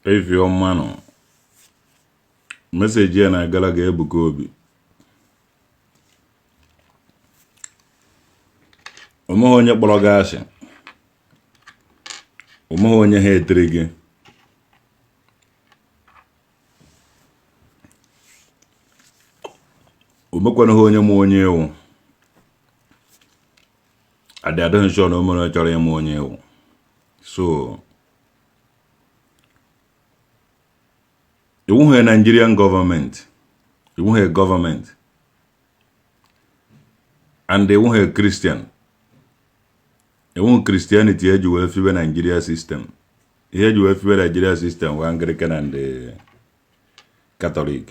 Efifie ọma nụ. Message a na-agara gị Ebuka Obi. O nweghị onye kpọrọ gị asị. O nweghị onye hatere gị. O nwekwanụghị onye ma onye ị wụ. Adị adịghị sure na o nwere chọrọ ịma onye ị wụ. So ị wụghị Nigerian gọọmenti, ị wụghị gọọmenti, and ị wụghị Christian. Ị wụghị Christianity eji wee fibe Nigeria system. Ihe eji wee fibe Nigeria system wụ Anglican and Catholic.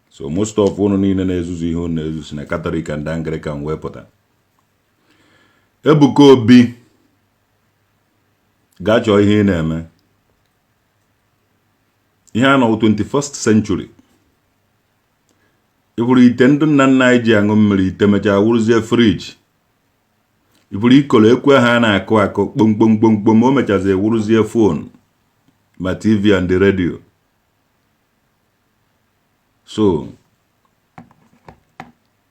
So most of unu niile na-ezuzu ihe unu na-ezu si na Catholic and Anglican wee pụta. Ebuka Obi, gaa chọọ ihe ị na-eme. Ihe a nọ 21st century. Ị hụrụ ite ndị nna nna anyị ji aṅụ mmiri, ite mechaa wụrụzie fridge. Ị hụrụ ikolo ekwe ha a na-akụ akụ kpomkpom kpomkpom, o mechazie wụrụzie phone ma TV and radio. So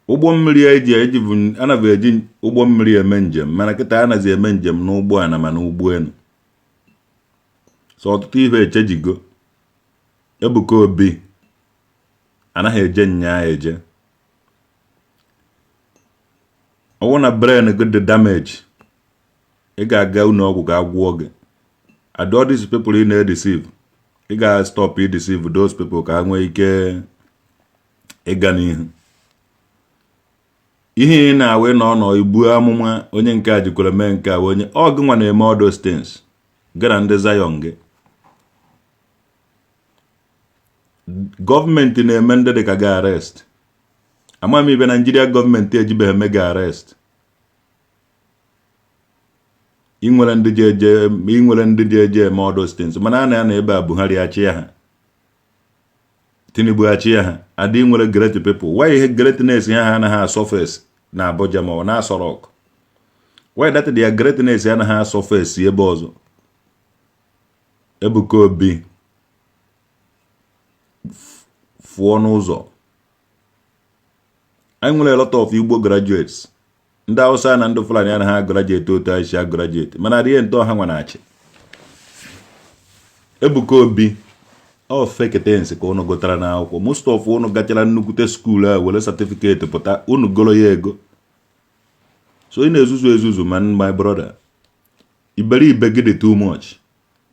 ụgbọ mmiri eji eji anaghị eji ụgbọ mmiri eme njem, mana kịta anazi eme njem n'ụgbọ ana ma n'ụgbọ elu. So ọtụtụ ihe echenjigo. Ebuka Obi, anaghị eje nyaa eje. Ọ wụ na brain gị dị damage, ị ga-aga ụlọ ọgwụ ka agwụọ gị. And all these people ị na-edeceive, ị ga-stop ideceive those people ka ha nwee ike ịga n'ihu. Ihe ị na-awe nọ nọ ibu amụma onye nke a jikwara mee nke a, onye ọ gị nwa na-eme all those things, gị na ndị Zion gị. Gọọmenti na-eme ndị dị ka gị arrest. Ama m ibe Naijiria gọọmenti ejibeghị eme gị arrest. Ị nwere ndị ji eje, ị nwere ndị ji eje eme all those things, mana a na-anọ ebe a Buhari achị ha, Tinubu achị ha. Adị nwere great people. Why ihe greatness ha anaghị asurface na Abuja ma ọ na Aso Rock? Why that their greatness anaghị asurface ebe ọzọ? Ebuka Obi, fụọ n'ụzọ. Anyị nwere a lot of Igbo graduates. Ndị Hausa na ndị Fulani anaghị agraduate otu anyị si agraduate, mana adịghị ntọ ha nwa na-achị. Ebuka Obi, ọ fake things ka unu gụtara n'akwụkwọ. Most of unu gachara nnukwute school a were certificate pụta, unu goro ya ego. So ị na-ezuzu ezuzu, man, my brother. Iberibe gị dị too much.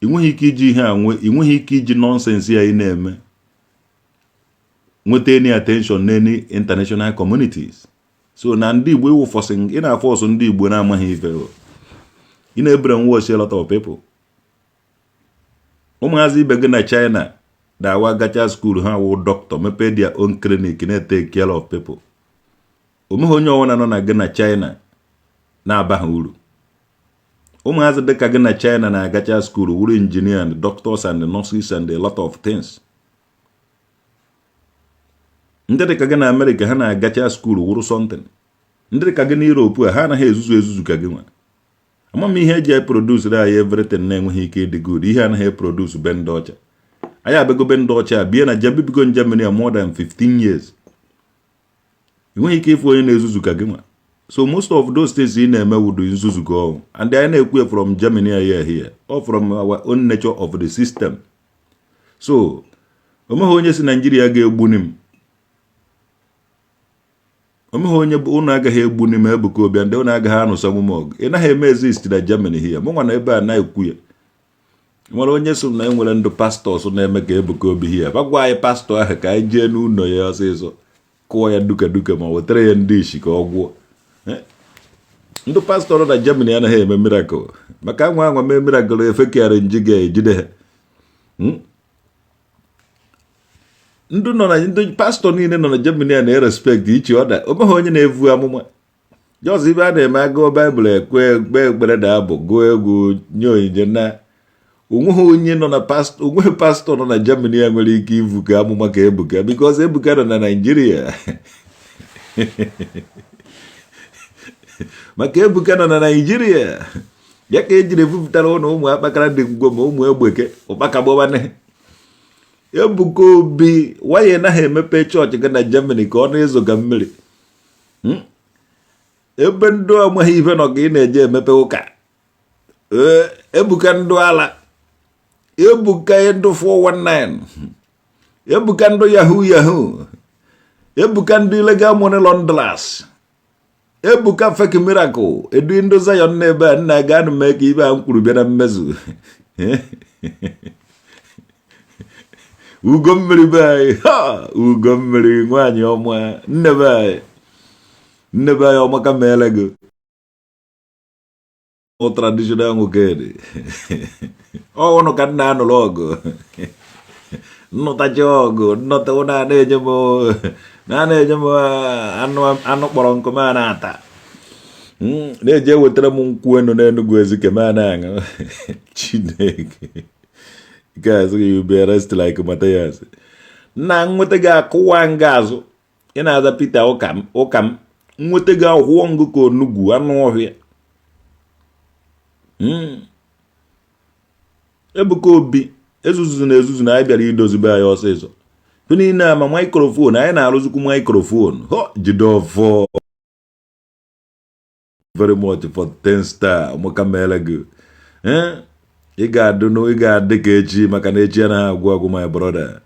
Ị nweghị ike iji ihe a nwe, ị nweghị ike iji nonsense ya ị na-eme nweta any attention na any international communities. So na ndị Igbo iwu forcing, ị na-aforce ndị Igbo na-amaghị ife. Ị na-ebrainwash a lot of people. Ụmụazị ibe gị na China na-awa gacha school, ha wụ doctor, mepee their own clinic, na-etake care of people. Onweghị onye ọbụla nọ na gị na China na-abaghị uru. Ụmụazị dịka gị na China na-agacha school wụrụ engineer and doctors and nurses and a lot of things. Ndị dịka gị na Amerịka, ha na-agacha school wụrụ something. Ndị dịka gị na Europe a, ha anaghị ezuzu ezuzu ka gị nwa. Ama m ihe eji eproduce anyị everything na-enweghị ike ịdị good. Ihe anaghị eproduce be ndị ọcha. Anyị abịago be ndị ọcha, bie na jebibigo Germany more than 15 years, ị nweghị ike ịfụ onye na-ezuzu ka gị nwa. So most of those things ị na-eme wudu nzuzu ka ọwụ. And anyị na-ekwu from Germany here here or from our own nature of the system. So onweghị onye si Naijiria ga-egbuni m. Onweghị onye ụnụ agaghị egbuni m. Ebuka Obi, ndị ụnụ agaghị anụsa m ọgụ. Ị naghị eme exist na Germany here. Mụ nwa na ebe a na-ekwu ya. Nwere onye so na enwere ndị pastors na-eme ka Ebuka Obi here. Bagwa anyị pastor ahụ ka anyị jee n'ụlọ ya ọsịsọ kụọ ya duka duka ma wetara ya ndị isi ka ọ gwụọ. Ndị pastor nọ na Germany anaghị eme miracle, maka anwa anwa mee miracle, efekara nji ga-ejide ha. Ndị nọ na ndị pastor niile nọ na Germany a na-erespect each other. Onweghị onye na-evu amụma. Just ibe a na-eme, agụọ Baịbụl, ekwe ekpe ekpere na abụ, gụọ egwu, nye onyinye. Na onweghị onye nọ na pastor, onweghị pastor nọ na Germany a nwere ike ivu ka amụma ka Ebuka, because Ebuka nọ na Naijiria. Maka Ebuka nọ na Naijiria ya ka ejiri ebupụtara ụnụ ụmụ akpakara dị ngwo ma ụmụ egbeke ụkpaka gbọbane. Ebuka Obi, why naghị emepe chọọchị gị na Germany ka ọ na-ezo ka mmiri? Ebe ndụ amaghị ife nọ ka ị na-eje emepe ụka. Ee, Ebuka ndụ ala, Ebuka ndụ 419, Ebuka ndụ yahoo yahoo, Ebuka ndụ illegal money launderers, Ebuka fake miracle, edu ndụ Zion n'ebe a. Nna, ga-anụ mee ka ibe a m kwuru bịa na mmezu. Ugo mmiri be anyị, ha ugo mmiri, nwaanyị ọma, nne be anyị, nne be anyị, ọmaka meele gị. Traditional nwoke dị ọnụ ka nna anụrụ ọgụ, nnụtacha ọgụ nnọta na-enye m na-enye m anụ anụ kpọrọ nkụ m na-ata, na-eji ewetara m nkwụ enu n'Enugu Ezike m na-aṅụ. Chineke, guys, you be arrested like Matthias. Nna, nweta gị akụwa nga azụ ị na-aza Peter ụka m, ụka m nweta gị ahụọ ngụ ka onugwu anụ ọhịa. Ebuka Obi ezuzu na ezuzu na anyị bịara idozibe anyị ọsịsọ niile ama microphone anyị na-arụzikwu microphone. Ho, jide ọfọ very much for 10 star. Maka meele gị, ị ga-adị, ị ga-adị ka echi, maka na echi anaghị agwụ agwụ, my brother.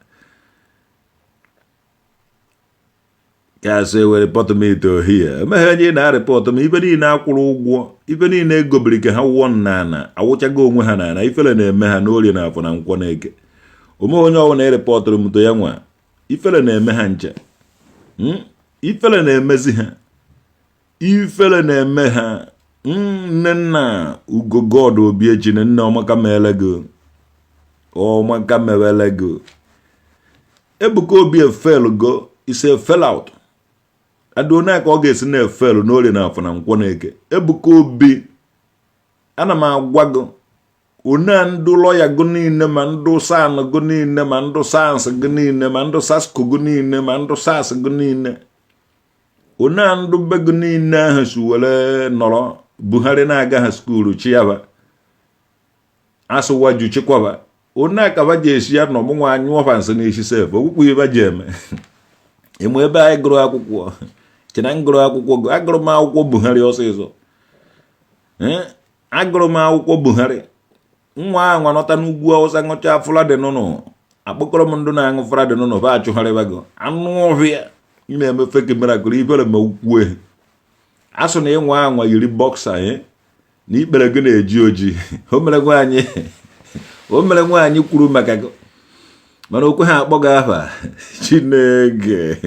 Ka asị were report m ite ohie emeghe onye ị na-areport m. Ibe niile akwụrụ ụgwọ, ibe niile egobiri ka ha wụọ n'ana, awụchago onwe ha n'ana. Ifele na-eme ha n'orie na afọ na nkwọ na eke. Ome onye ọbụla ereportụrụ m to ya nwa, ifele na-eme ha nche. Ifele na-emezi ha, ifele na-eme ha. Nne nna ugo God Obiechi na nne, ọmaka meele gị, ọmaka mewele gị. Ebuka Obi efel go, is a fell out. Adona ka ọ ga-esi na-efelu n'orie na afọ na nkwọ na eke. Ebuka Obi, ana m agwa gị, one ndụ lawyer gị niile, ma ndụ SAN gị niile, ma ndụ SANS gị niile, ma ndụ SASCO gị niile, ma ndụ SAS gị niile, one ndụ be gị niile ahụ si were nọrọ Buhari na-aga ha school chiaba asụwaju chikwaba one akaba ji esi ya nọ mụnwa anyụọ fa nsị n'isi sef okwukwu ibe ji eme ịmụ ebe anyị gụrụ akwụkwọ chena m gụrụ akwụkwọ. Agụrụ m akwụkwọ Buhari ọsịsọ, agụrụ m akwụkwọ Buhari. Nwa anwa nọta n'ugwu Awụsa ṅụcha fura dị nụnụ, akpọkọrọ m ndụ na-aṅụ fura dị nụnụ ba achụgharịbago anụ ọhịa. Ị na-eme fake miracle, ibere ma ukwue asụ na ịnwa anwa yiri boxer na ikpere gị na-eji oji. O mere nwaanyị, o mere nwaanyị kwuru maka gị, mana okwe ha akpọ gị afa. Chineke,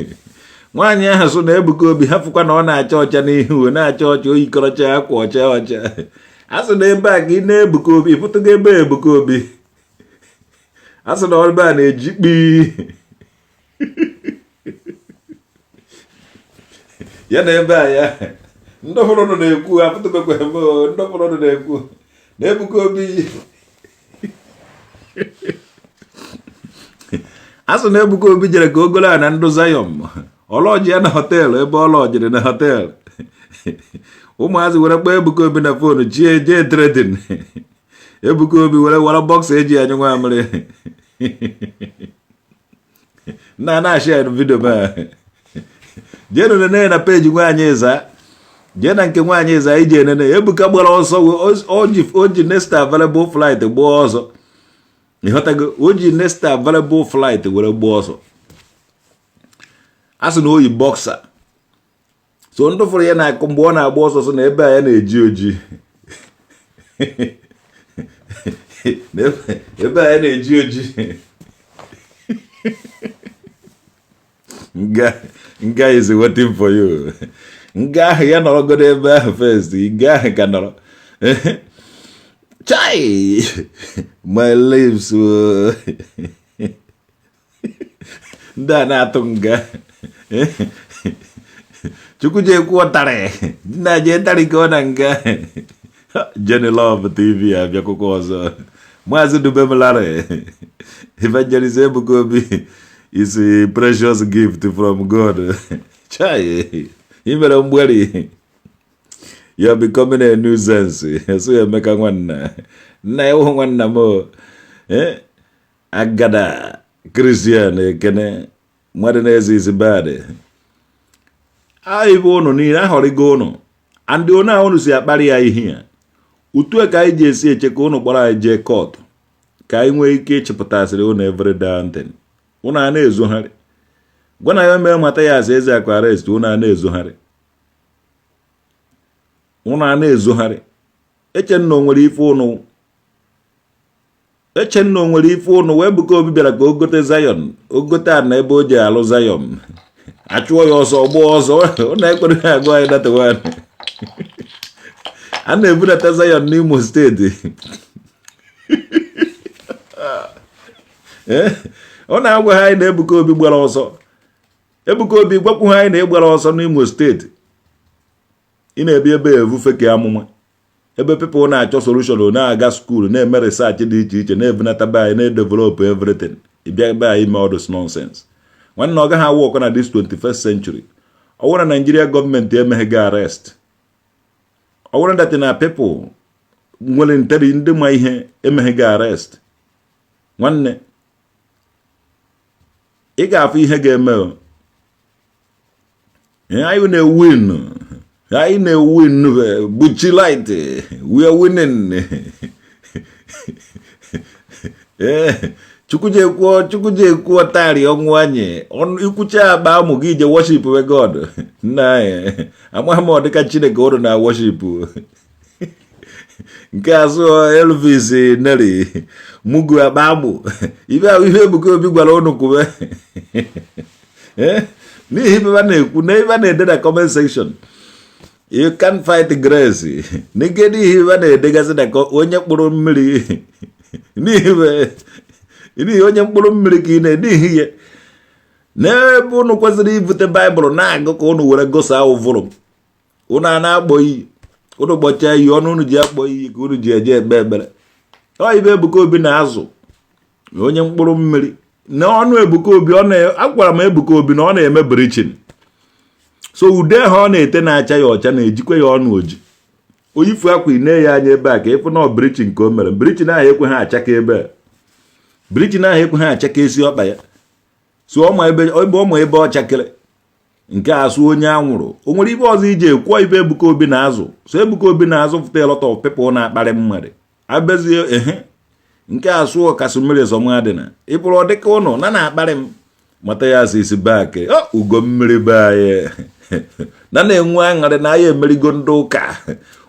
nwaanyị ahụ sụ na Ebuka Obi hafụkwa na ọ na-acha ọcha n'ihu, na-acha ọcha, oyikọrọcha akwa ọcha ọcha. A sị na ebe a ka ị na-Ebuka Obi pụtụgo ebe Ebuka Obi, a sị na ebe a na-eji kpii ya na ebe a ya ndị fọrọ na-ekwu apụtụbekwa ebe ndị fọrọ na-ekwu na Ebuka Obi, a sị na Ebuka Obi jere ka ogolo a na ndụ Zion ọlọji ya na hotel, ebe ọ lọjiri na hotel, ụmụazị were kpọọ Ebuka Obi na phone chie jee trading. Ebuka Obi were were boxer eji anyụ nwamịrị na na-ashare video ma jee nene na page nwaanyị ịza, jee na nke nwaanyị ịza iji enene. Ebuka gbara ọsọ, o ji next available flight gbaa ọsọ. Ịghọtago? O ji next available flight were gbaa ọsọ. A sị na o yi boxer, so ndị fụrụ ya na-akụ mgbe ọ na-agba ọsọ sị na ebe a ya na-eji oji, ebe a ya na-eji oji. Nga, nga is waiting for you. Nga ahụ ya nọrọgodo ebe ahụ first, nga ahụ ka nọrọ. Chai, my lips. Ndị a na-atụ nga, Chukwu ji ekwu ọtarị nna jee tarị ka ọ na nga. Jenny Love TV abịakwụkwọ ọzọ. Maazị Dubem Larry, Evangelist Ebuka Obi is a precious gift from God. Chai, ị mere mgberi, you are becoming a nuisance. So Emeka nwanna nna ya hụ nwanna m agada. Christian Ekene mmadụ na-eze isi bad. Anyị bụ ụnụ niile ahọrịgo ụnụ and onye a ụnụ si akparị ya ihe ya otu a ka anyị ji esi eche ka ụnụ kpọrọ anyị jee court, ka anyị nwee ike ịchịpụtasịrị ụnụ every damn thing. Ụnụ a na-ezogharị gwa na ya mee mata ya asị eze akụ arrest. Ụnụ a na-ezogharị, ụnụ a na-ezogharị. Eche nna o nwere ife ụnụ, eche nna o nwere ife ụnụ wee Ebuka Obi bịara ka o gote Zion, o gote ana ebe o ji alụ Zion, achụọ ya ọsọ, gbaa ọsọ. Ụnụ ekpere ha agụ anyị datawan a na-ebudata Zion n'Imo Steeti. Ọ na-agwa ha anyị na Ebuka Obi gbara ọsọ. Ebuka Obi gwakwu ha anyị na ịgbara ọsọ n'Imo Steeti. Ị na-ebi ebe evufe ka amụma ebe people na-achọ solution, na-aga school, na-eme research dị iche iche, na-ebunata be anyị, na-edevelop everything. Ịbịa be anyị ime all this nonsense. Nwanne, ọ gaghị awụ ọkọ na this 21st century. Ọ bụrụ na Nigeria gọọmenti emeghe gị arrest, ọ bụrụ that na people nwere nteri ndị ma ihe emeghe gị arrest, nwanne, ị ga-afụ ihe ga-eme o. Anyị na-ewin, anyị na-ewin. Buchi light, we are winning. Ee, Chukwu Chukwu tarị ọnwụ anyị ikwucha akpa amụ gị ije worship we God. Nna anyị, amaghị m ọ dịka Chineke ụrụ na worship nke azụ Elvis Neri mugu akpa amụ ibe ahụ. Ihe Ebuka Obi gwara ụnụ kwube n'ihi ibe a na-ekwu na ibe a na-ede na comment section, you can't fight grace. N'ike n'ihi ibe a na-edegasị na onye mkpụrụ mmiri, n'ihi onye mkpụrụ mmiri ka ị na n'ihi ya n'ebe unu kwesịrị ibute Baịbụl na-agụ ka unu were gosa ụvụrụ unu a na-akpọ iyi. Unu kpọchaa iyi ọnụ unu ji akpọ iyi ka unu ji eje ekpe ekpere. Ọ ibe Ebuka Obi na-azụ onye mkpụrụ mmiri na ọnụ Ebuka Obi. Ọ na agwara m Ebuka Obi na ọ na-eme bleaching, so ude ahụ ọ na-ete na-acha ya ọcha na-ejikwa ya ọnụ oji oyifu akwa ine ya anya ebe a ka ịfụ na bleaching ka o mere. Bleaching ahụ ekweghị achaka ebe a, bleaching ahụ ekweghị achaka esi ọkpa ya. So ọma ebe ọma ebe ọ chakere nke asụ onye anwụrụ. O nwere ibe ọzọ iji ekwuo ibe Ebuka Obi na-azụ. So Ebuka Obi na-azụ pụta a lot of people na-akparị mmadụ abịazie ehe nke asụ ọkasị mmiri sọmadịna ịbụrụ ọ dịka ụnụ na na-akparị m. Mata ya asị isi back ugo mmiri be anyị na na-enwe aṅụrị na anyị emerigo ndị ụka.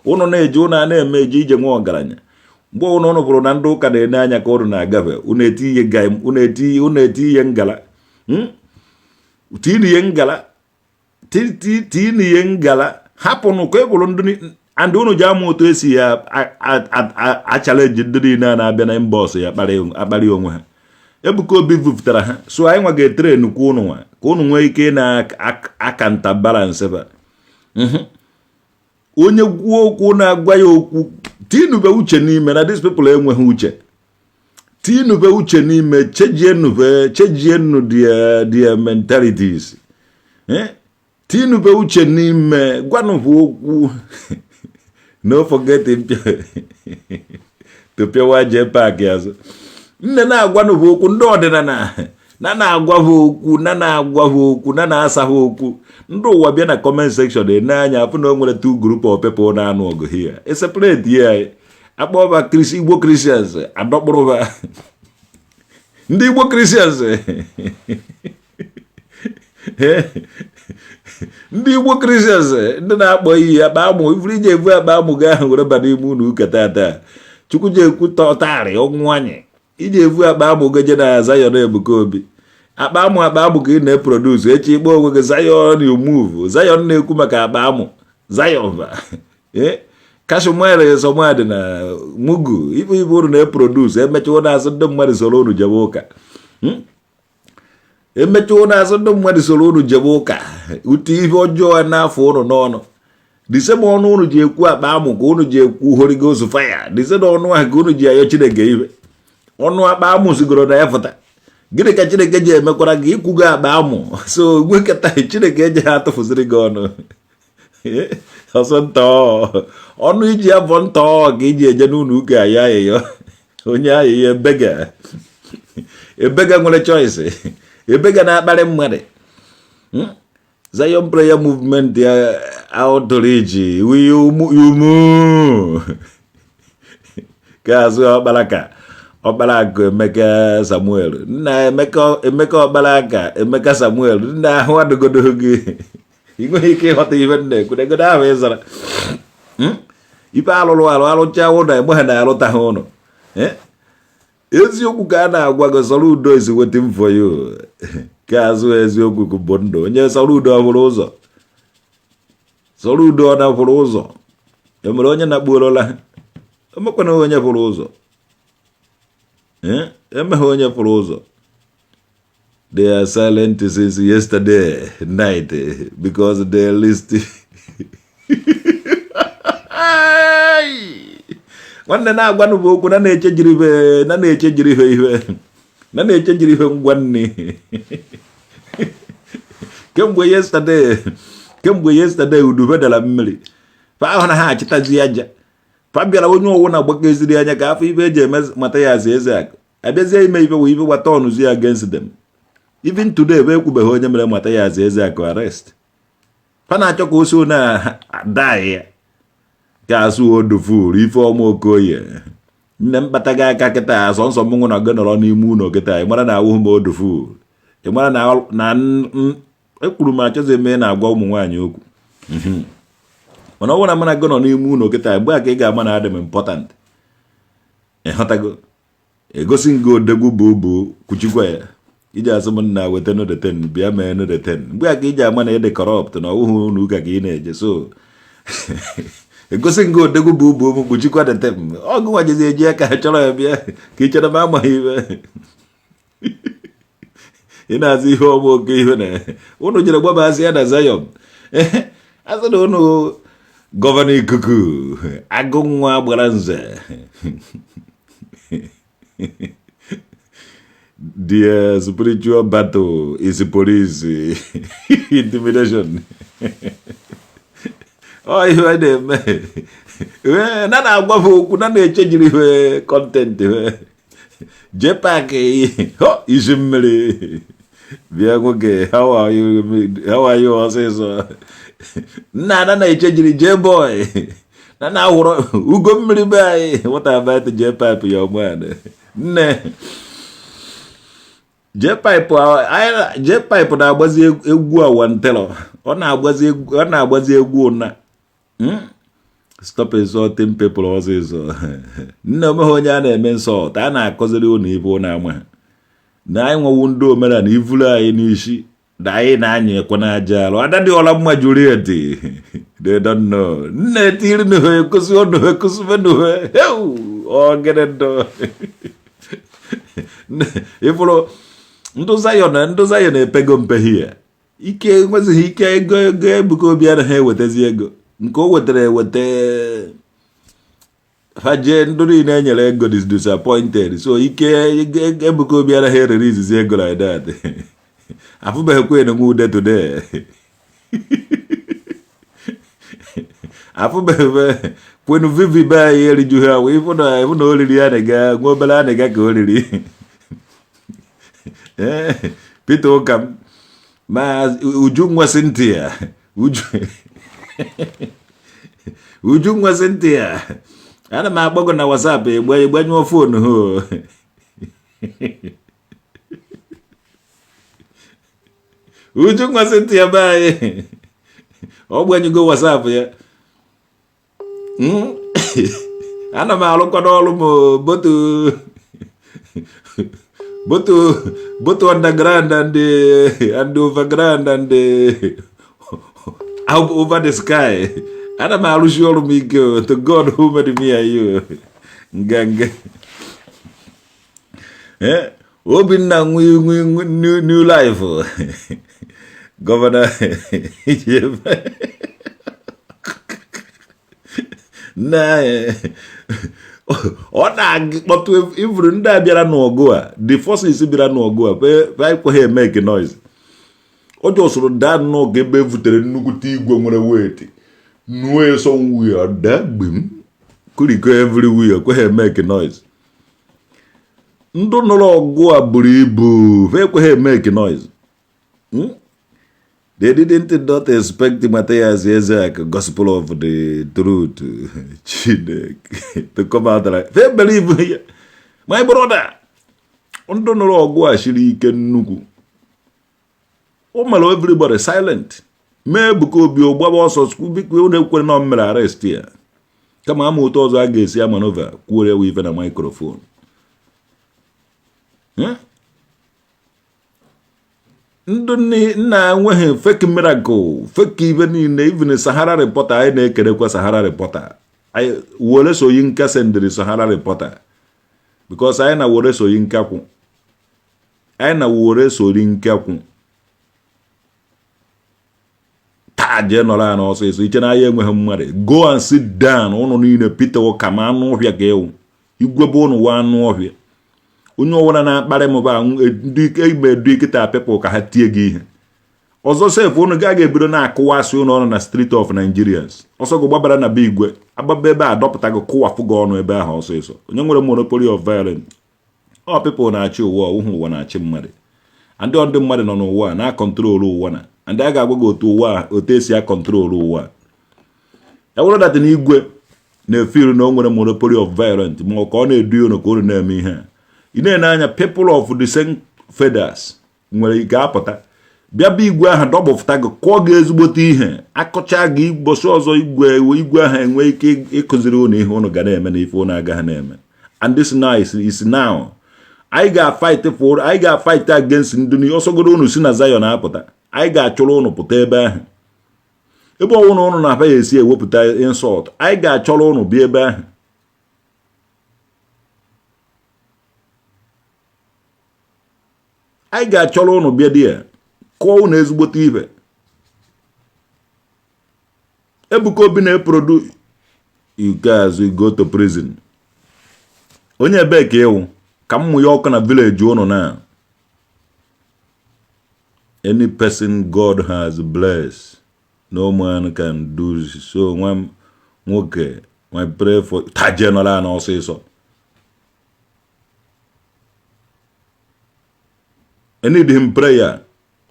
Ụnụ na-eji ụnụ a na-eme eje ije nwe ọgaranya. Mgbe ụnụ ụnụ bụrụ na ndị ụka na-ene anya ka ụnụ na-agafe, ụnụ eti ihe ga ụnụ eti ihe ngala tini ihe ngala tini ihe ngala. Hapụnụ ka e bụrụ ndị and unu ji ama otu esi ya achalenji ndị niile a na-abịa na inbox ya akparị onwe ha. Ebuka Obi vupụtara ha, so anyị nwa ga-etrain kwa ụnụ nwa ka ụnụ nwee ike na aka balance ba. Onye kwuo okwu na-agwa ya okwu, tinube uche n'ime na these people enweghị uche. Tinube uche n'ime, chejienube, chejienu their mentalities. Tinube uche n'ime, gwanụbụ okwu. No forget to pịawa jee paakị azụ. Nne na-agwanụbụ okwu ndị ọdịnala na na-agwa ha okwu, na na-agwa ha okwu, na na-asa ha okwu. Ndị ụwa bịa na comment section ene anya afụ na o nwere two group of people na-anụ ọgụ here. E separate ya, akpọba Igbo Christians, adọkpụrụba ndị Igbo Christians, ndị Igbo Christians, ndị na-akpọ iyi akpa amụ ifuru iji ebu akpa amụ gị ahụ were ba n'ime ụlọ ụka tata. Chukwu ji ekwu tọtarị ọnwụ anyị iji evu akpa amụ gị je na Zion Ebuka Obi. Akpa amụ, akpa amụ ka ị na-eproduce. Echi ikpe onwe gị Zion, you move Zion na-ekwu maka akpa amụ Zion ba kashmir sọmadị na mugu ibe ibe unu na-eproduce. Emecha ụnụ azụ ndị mmadụ soro unu jebe ụka. Emecha ụnụ azụ ndị mmadụ soro unu jebe ụka. Ute ihe ọjọọ n'afọ ụnụ n'ọnụ disema ọnụ unu ji ekwu akpa amụ ka unu ji ekwu Holy Ghost fire. Disema ọnụ ahụ ka unu ji ayọ Chineke ibe ọnụ akpa amụ sigoro na ya fụta. Gịnị ka Chineke ji emekwara gị ikwugo akpa amụ? So nwekọta Chineke eji ha atụfụziri gị ọnụ ọsọ ntọ ọnụ iji abọ ntọ ka iji eje n'ụlọ ụka ayọ ayịyọ onye ayịyọ bega. Ebega nwere choice, ebega na-akparị mmadụ. Zion Prayer Movement ya outreach umu ka azụ ọkpara ka ọkpara akụ Emeka Samuel, nna Emeka, Emeka ọkpara aka Emeka Samuel, nna, ahụ adịgodo gị, ị nweghị ike ịghọta ihe m na-ekwu. Negodo ahụ ịzara ife alụrụ alụ, alụcha ụlọ egbe ha na-alụta ha ụlọ. Eziokwu ka a na-agwa gị. Soludo is waiting for you. Ka azụ eziokwu bụ ndụ. Onye Soludo ọhụrụ ụzọ, Soludo ọ na-fụrụ ụzọ, emere onye na-akpuorola emekwana onye fụrụ ụzọ, emeghe onye fụrụ ụzọ. They are silent since yesterday night because they list. Nwanne, na-agwanụ bụ okwu na na-eche jiri ife, na na-eche jiri ife, ife na na-eche jiri ife ngwa nni kemgbe yesterday. Kemgbe yesterday udube dara mmiri fa ahụ na ha achịtazi aja fa bịara. Onye ọwụ na-agbakọziri anya ka afọ ife eji eme mata ya azụ eze akụ abịazie ime ife wee ife gbata ọnụzi against them. Even today ebe ekwubeghị onye mere mata ya azụ eze akụ arrest, fa na-achọ ka o so na die ya ka asụ odofuru. Ife ọma Okoye, nne m, kpata gị aka kịta asọ nsọ m nwụ na gị nọrọ n'ime ụlọ kịta. Ị mara na awụghị m odofuru, ị mara na ekwuru m achọzi eme na-agwa ụmụ nwaanyị okwu. Mana ọ bụrụ na mụ na gị nọ n'ime ụlọ kịta, mgbe a ka ị ga-ama na adị m important. Ịghọtago? Egosi m gị odegwu bụ kwuchikwa ya iji asị m nna weta no the bịa mee no the. Mgbe a ka iji ama na ịdị corrupt na ọwụhụ ụlọ ụka ka ị na-eje. So egosi m gị odegwu bụ m kpuchikwa the tem ọgụ nwajezi eji aka chọrọ ya bịa ka ị chere m amaghị ibe ị na-azụ ihe ọma oke ihe na unu jere gbabasị ya na Zion. Asị na unu governor ikuku agụ nwa gbara nze. The spiritual battle is police intimidation. Ọ ihe a na-eme na na-agwa m okwu na na-echejiri ihe content jee paakị isi mmiri bịa. Nwoke, how are you? How are you? Ọsịsọ nna ana na-echejiri jee boy na na-awụrọ ugo mmiri be anyị. What about jee pipe your man? Nne, jee pipe, jee pipe na-agbazi egwu awantelo. Ọ na-agbazi egwu, ọ na-agbazi egwu ụna. Stop insulting people ọsịsọ. Nne, omeghe onye a na-eme insult, a na-akọziri ụnụ ibe ụnụ ama na anyị nwewu ndị omenala ivuru anyị n'isi na anyị na-anya ekwe n'aja alụ. Ada dị ọla mma jụrụ eti. They don't know. Nne, tiri nụ ha ekosi ọnụ ha ekosibenụ ha ogene ndụ. Ịfụrụ ndụ Zion, ndụ Zion epego mpe hie ike, nwezighị ike ego. Ego Ebuka Obi anaghị ewetazi ego nke o wetara eweta faje. Ndụ niile enyere ego is disappointed. So ike Ebuka Obi anaghị erere izizi ego like that. Afụbeghịkwa enwe ude today, afụbeghị kwenu vivi be anyị erijughị ahụ. Ịfụ na oriri a na-ga nwa obere a na-ga ka oriri Peter Ụka m ma Uju nwa Cynthia, Uju, Uju nwa Cynthia, ana m akpọ gị na WhatsApp, egbe ịgbanyụọ phone hụ. Uju nwa Cynthia be anyị, ọ gbanyụgo WhatsApp ya. Ana m arụkwa n'ọrụ m both both both underground and overground and over the sky. Ana m arụsi ọrụ m ike to God who made me and you. Nganga Obinna nwe new life governor na ọ na-akpọtụ ifuru ndị a bịara n'ọgụ a. The forces bịara n'ọgụ a ekweghị emeke noise. O jọsụrụ daa nnọọ ka ebe evutere nnukwute igwe nwere weight nuo somewhere daa gbim kuriko everywhere, ekweghị emeke noise. Ndị nụrụ ọgụ a buru ibu, fa ekweghị make noise. They didn't not expect Matthias Ezeaku, gospel of the truth, Chineke, to come out like they believe ya. My brother, ndị nụrụ ọgụ a siri ike nnukwu. O mere everybody silent. Mee Ebuka Obi gbaba ọsọ, biko unu ekwere na ọ mere arrest ya. Kama ama otu ọzọ a ga-esi amanova kwuo ya ife na microphone. Ndị nna enweghị fake miracle, fake ibe niile, even Sahara Reporter anyị na-ekerekwa Sahara Reporter. Wole Soyinka sendịrị Sahara Reporter because anyị na Wole Soyinka kwụ, anyị na Wole Soyinka kwụ. Taa jee nọrọ ya n'ọsịsọ, iche na anyị enweghị mmadụ. Go and sit down. Ụnụ niile, Peter Ụka ma anụ ọhịa ka ewu igwe bụ ụnụ wa anụ ọhịa. Onye ọbụla na-akparị m bụ ndị igbe edu kịta people ka ha tie gị ihe ọzọ sef. Ụnụ ga ebido na-akụwasị ụnụ ọnụ na street of Nigerians. Ọsọ gị gbabara na be igwe, agbaba ebe a dọpụta gị, kụwafụ gị ọnụ ebe ahụ ọsịsọ. Onye nwere monopoly of violence? Ọ people na-achị ụwa, ọwụhụ ụwa na-achị mmadụ. Ndị ndị mmadụ nọ n'ụwa a na-acontrol ụwa na ndị a ga-agwa gị otu ụwa a, otu esi acontrol ụwa a. Ya bụrụ that na igwe na-efeel na o nwere monopoly of violence, ma ọ ka ọ na-edu unu ka unu na-eme ihe a, ị na-ene anya people of the same feathers nwere ike apụta bịa bụ igwe ahụ dọgbụfụta gị, kụọ gị ezigbote ihe, akụcha gị ụbọchị ọzọ, igwe ahụ enwe ike ịkụziri unu ihe unu ga na-eme na ife unu agaghị na-eme. And this now is now anyị ga-fight for, anyị ga-fight against ndị ọsọgoro unu si na Zion apụta. Anyị ga-achọrọ unu pụta ebe ahụ, ebe ọwụna unu na-aba ya esi ewepụta insult. Anyị ga-achọrọ unu bịa ebe ahụ. Anyị ga-achọrọ unu bịa di ya, kụọ unu ezigbote ibe. Ebuka Obi na-eprodu ikpeazụ go to prison. Onye ebee ka ịwụ ka m mụnye ọkụ na village unu na any person God has blessed, no man can do so. Nwa nwoke, I pray for taje nọrọ na ọsịsọ. I need him prayer.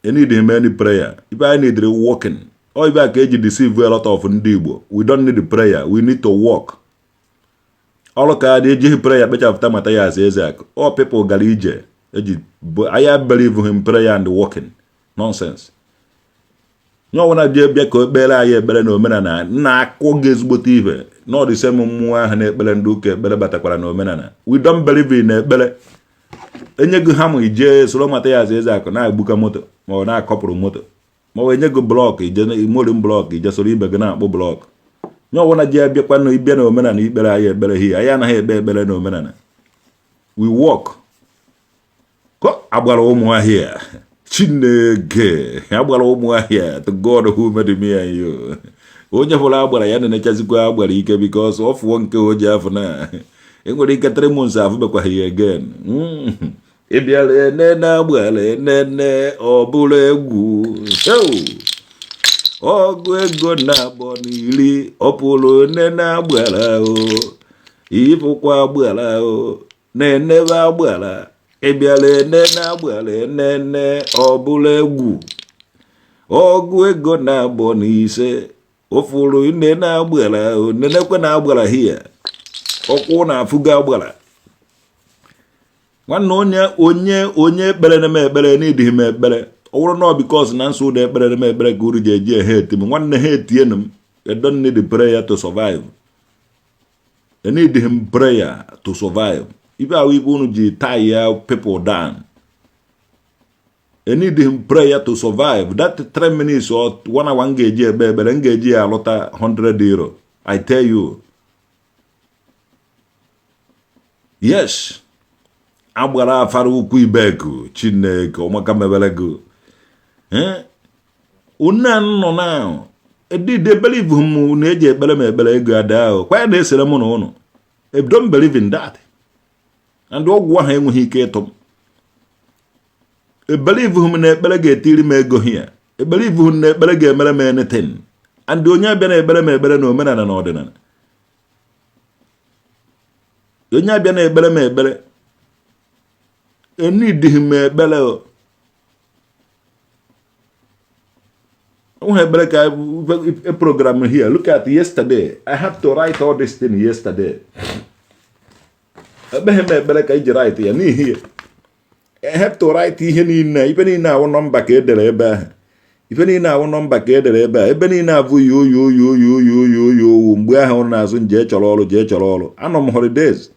I need him any prayer. If I need working, or if I can deceive a lot of ndị Igbo, we don't need prayer, we need to work. Ọrụ ka dị ejighị prayer kpechapụta Mathias Ezeaku. All people gara ije eji. I believe him prayer and working nonsense. Nye ọbụla ji bịa ka o kpere anyị ekpere na omenala nna akụ gị ezigbote ife n'ọdịsem mmụọ ahụ na-ekpere ndị ụka ekpere batakwara na omenala. We don't believe in ekpere. Enye gị hama, ije soro Mathias Ezeaku na-egbuka moto, ma ọ na-akọpụrụ moto, ma ọ enye gị block, ije mori block, ije soro ibe gị na-akpụ block. Nye ọbụla ji abịakwa na ịbịa na omenala ikpere anyị ekpere hi, anyị anaghị ekpe ekpere na omenala. We work. Ko agbara ụmụ ahịa Chineke, agbara ụmụ ahịa to God who made me and you. Onye fụrụ agbara ya na-enechazikwa agbara ike because ọ fụọ nke o ji afụ na enwere ike 3 months afụbekwaghị ya again. Ị bịara enene agbara enene, ọ bụrụ egwu. Ọgụ ego na abụọ na iri, ọ pụrụ nene agbara o, ịfụkwa agbara o, na-enebe agbara. Ị bịara enene agbara enene, ọ bụrụ egwu. Ọgụ ego na abụọ na ise, ụfụrụ nene agbara o, nenekwe na agbara hia ọkwụ na afụgo agbara. Nwanne, onye ekpere na m ekpere n'ịdịghị m ekpere. Ọ bụrụ na ọ because na nsọ ụda ekpere na m ekpere ka uru ji eji ehe eti m. Nwanne, ha etienụ m. I don't need prayer to survive. I need him prayer to survive. Ibe ahụ ibe unu ji tie ya people down. I need him prayer to survive. That 3 minutes or 1 hour m ga-eji ekpe ekpere, m ga-eji ya alụta €100. I tell you. Yes. Agbara afara ukwu ibeku Chineke ọmaka mebere gị. Unu nọ na edide believe m na eji ekpere m ekpere ego ada ahụ kwa ya na-esere mụ na ụnụ. I don't believe in that. And ọgwụ ahụ enweghị ike ịtụ m. Ebelieve m na ekpere ga-etiri m ego hia. Ebelieve m na ekpere ga-emere m anything. And onye abịa na ekpere m ekpere na omenala na ọdịnala, onye abịa na ekpere m ekpere. Enidighị m ekpere o. Onwe ekpere ka a program here. Look at yesterday. I have to write all this thing yesterday. Ekpeghị m ekpere ka iji write ya n'ihi ya. I have to write ihe niile. Ife niile awụ nọmba ka edere ebe ahụ. Ife niile awụ nọmba ka edere ebe a. Ebe niile abụ yo yo yo yo yo yo yo mgbe ahụ na-azụ jee chọrọ ọrụ, jee chọrọ ọrụ. Anọ m holidays.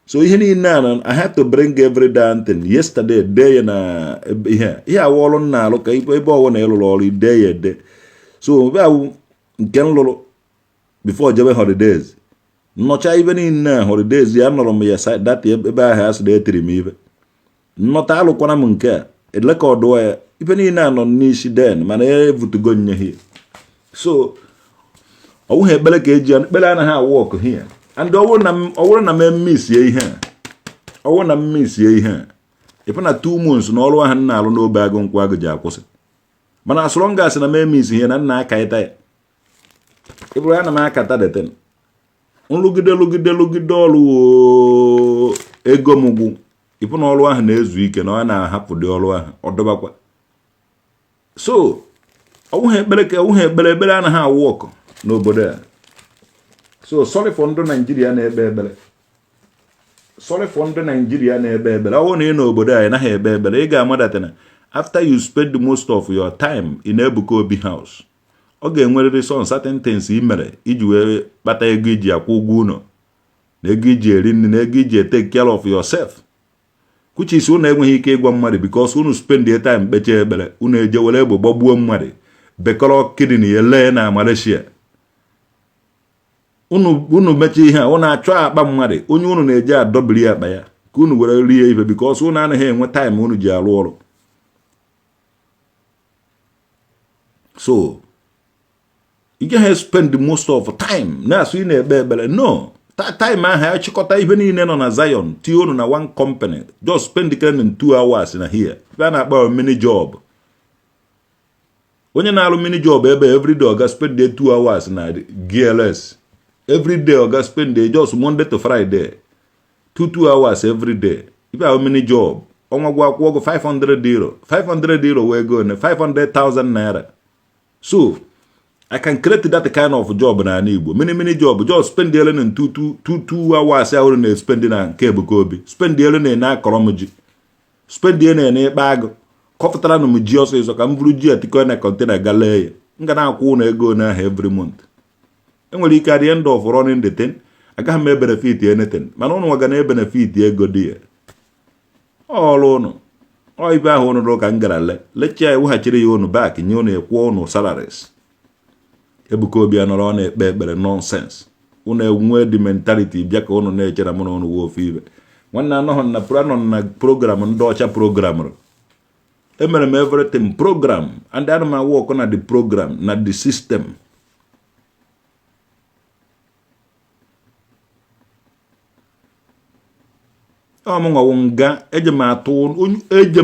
So ihe niile a, I had to bring every damn thing yesterday, dee ya na ihe ihe awụ ọrụ m na-alụ ka ebe ọwụ na ịlụrụ ọrụ dee ya ede. So ebe awụ nke m lụrụ before jebe holidays, nnọcha ibe niile a holidays ya nọrọ m ya data ebe ahụ a sị na etiri m ibe nnọta alụkwana m nke a elekọdụọ ya ibe niile a nọ n'isi den, mana evutugo nye hie. So ọ bụghị ekpere ka eji ekpere anaghị awụ ọkụ hie. And ọ bụrụ na m emisie ihe a, ọ bụrụ na m misie ihe a, ịfụ na 2 months na ọrụ ahụ m na-alụ n'obe agụ nkwụ agụ ji akwụsị. Mana as long as na m emisi ihe na nna aka ịta ya, ịbụrụ ya na m akata deten nrụgide lụgide lụgide ọrụ ego m gwụ, ịfụ na ọrụ ahụ na-ezu ike na ọ na-ahapụ dị ọrụ ahụ ọ dọbakwa. So ọ bụghị ekpere ka ọ bụghị ekpere, ekpere anaghị awụ ọkụ n'obodo a. So sorry for ndị Naijiria na-ekpe ekpere, sorry for ndị Naijiria na-ekpe ekpere. Ọ bụrụ na ị n'obodo a ị naghị ekpe ekpere, ị ga-amadata na after you spend most of your time in Ebuka Obi house, ọ ga-enwerịrị some certain things ị mere iji wee kpata ego iji akwụ ụgwọ ụlọ na ego iji eri nri na ego iji take care of yourself, which is unu enweghị ike ịgwa mmadụ because unu spend the time kpechaa ekpere, unu eje were egbe gbagbuo mmadụ, bekọrọ kidney ya lee na Malaysia. Unu mechaa ihe a, unu achọ akpa mmadụ onye unu na-eje adọbiri akpa ya ka unu were rie ife, because unu anaghị enwe time unu ji arụ ọrụ. So ị gaghị spend most of time na-asụ ị na-ekpe ekpere. No time ahụ achịkọta ihe niile nọ na Zion tinye unu na one company, just spend kren 2 hours na here, ebe a na-akpọ mini job. Onye na-arụ mini job ebe everyday oga spend 2 hours na GLS everyday, oga spend just Monday to Friday 2 hours every day. Ife ahụ mini job, ọnwa gwa akwụkwọ ọgụ €500, €500 wee go na 500,000 naira. So I can create that kind of job na ala Igbo, mini mini job, just spend ele na 2 hours ahụ na spend na nke Ebuka Obi, spend ele na na akọrọ m ji, spend ele na ịkpa agụ kọfụtara na m ji ọsịsọ ka m buru ji etikọ na container ga lee ya. M ga na-akwụ ụlọ ego n'ahụ every month. Enwere ike at the end of running the thing, agaghị m ebenefit anything, mana ụnụ ga na-ebenefit ego dị ya ọrụ ụnụ. Ọ ibe ahụ ụnụ ka m gara le lechia ya, weghachiri ya ụnụ back, nye ụnụ, ekwuo ụnụ salaries. Ebuka Obi anọrọ ọ na-ekpe ekpere nonsense. Ụnụ enwe the mentality bịa ka ụnụ na-echere mụ na ụnụ wee ofe ibe. Nwanne, anọghị na anọ na program ndị ọcha programụrụ. Emere m everything program and ana m work na the program na the system. Ọ m nwawo nga eje m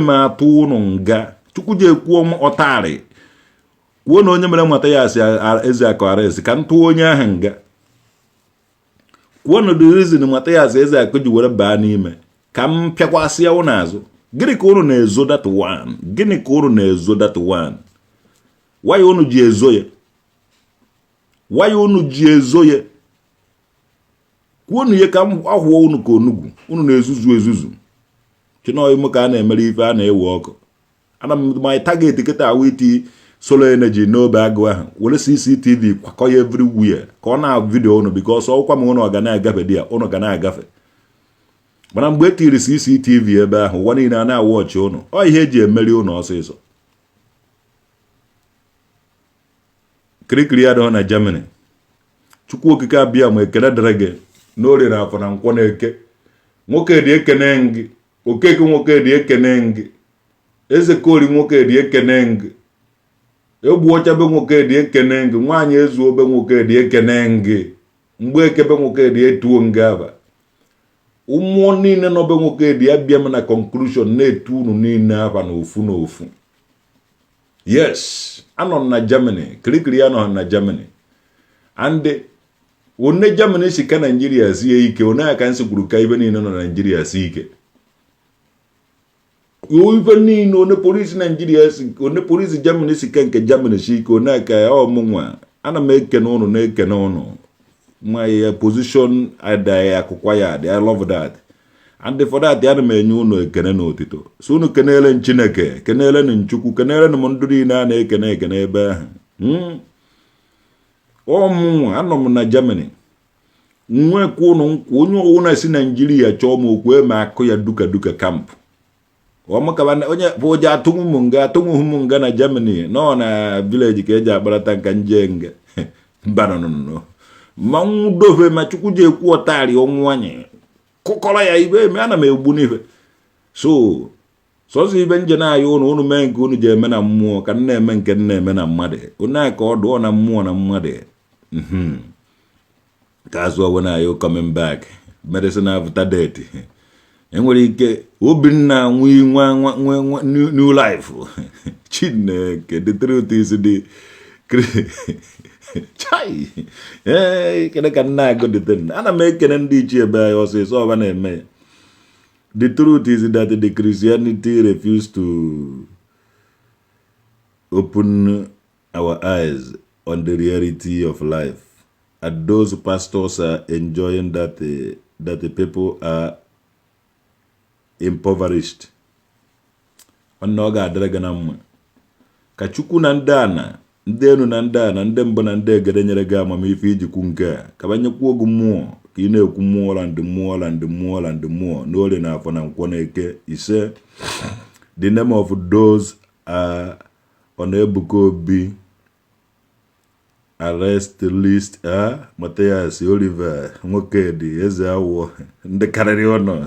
atụ ụnụ nga. Chukwu ji ekwuo m ọtarị kwuo na onye mere nwata ya asị eze akụ arrest ka m tụọ onye ahụ nga. Kwuo na the reason nwata ya asị eze akụ ji were baa n'ime ka m pịakwasị ya ụnụ azụ. Gịnị ka ụnụ na-ezo that one? Gịnị ka ụnụ na-ezo that one? Why ụnụ ji ezo ya? Why ụnụ ji ezo ya? Kwuonu ya ka m ahụọ unu ka onugwu unu na-ezuzu ezuzu. Chinọim ka a na-emere ife a na-ewe ọkụ. Ana m my target kịta awụ iti solar energy n'obe agụ ahụ, were CCTV kwakọ ya everywhere ka ọ na video unu, because ọkwa m unu ga na-agafe dị ya, unu ga na-agafe. Mana mgbe e tiri CCTV ebe ahụ, ụwa niile a na-awụ ọchị unu. Ọ ihe eji emeri unu ọsịsọ. Kirikiri adịghị na Germany. Chukwu Okike abịa ma ekele dịrị gị n'orie na afọ na nkwọ na eke. Nwoke dị ekene gị, Okeke nwoke dị ekene gị, Eze Kori nwoke dị ekene gị, Egbu ọchabe nwoke dị ekene gị, nwaanyị ezu obe nwoke dị ekene gị, mgbe ekebe nwoke dị etuo nga aba. Ụmụọ niile nọbe nwoke dị abịa m na conclusion na-etu unu niile aba n'ofu n'ofu. Yes, anọ m na Germany. Kirikiri anọ na Germany and one Germany si ka Naijiria sie ike, one aka nsi kwuru ka ibe niile nọ na Naijiria si ike. Ife niile one polisi Naijiria si, one polisi Germany si, ke nke Germany si ike one ka ọmụnwa ana m ekene ụnụ, na-ekene ụnụ. My position adịghị akụkwa ya dị. I love that, and for that ana m enye ụnụ ekene na otito. So unu kenele m Chineke, kenele m Chukwu, kenele m ndụ niile a na-ekene ekene ebe ahụ. Ọmụnwa anọ m na Germany, nwekwa ụnụ nkwa. Onye ọwụna si Naijiria chọọ m okwu, eme akụ ya duka duka camp. Ọmụkaba onye bụ oji atụnwu m nga, atụnwughị m nga na Germany, nọ na village ka eji akparata nka nje nga mba. Nọ ma nwudove ma Chukwu ji ekwu ọtarị ọnwụ anyị kụkọrọ ya ibe eme, ana m egbu n'ife. So sọsọ ibe nje na-aya ụnụ, ụnụ mee nke unu ji eme na mmụọ, ka m na-eme nke m na-eme na mmadụ. Unu a ka ọ dụọ na mmụọ na mmadụ ka azụ. When are you coming back? Medicine after death. Enwere ike Obinna nwee nwa nwa new life. Chineke, the truth is the chai. Ee, kene ka nna agụ dịte. Ana m ekene ndị ichie ebe anyị ọsịsọ ọba na-eme ya. The truth is that the Christianity refused to open our eyes on the reality of life, and those pastors are enjoying that the people are impoverished. Nwanne, ọ ga-adịrị gị na mma. Ka Chukwu na ndị ana, ndị enu na ndị ana, ndị mbụ na ndị egede nyere gị amamife ijikwu nke a, ka banyekwuo ogu mmụọ, ka ị na-ekwu mmụọ la ndị mmụọ la ndị mmụọ la ndị mmụọ n'orie na afọ na nkwọ na eke. Ise. The name of those are on Ebuka Obi arrest list are Matthias Oliver Nwokedi Eze Awọ. Ndị karịrị ọnụ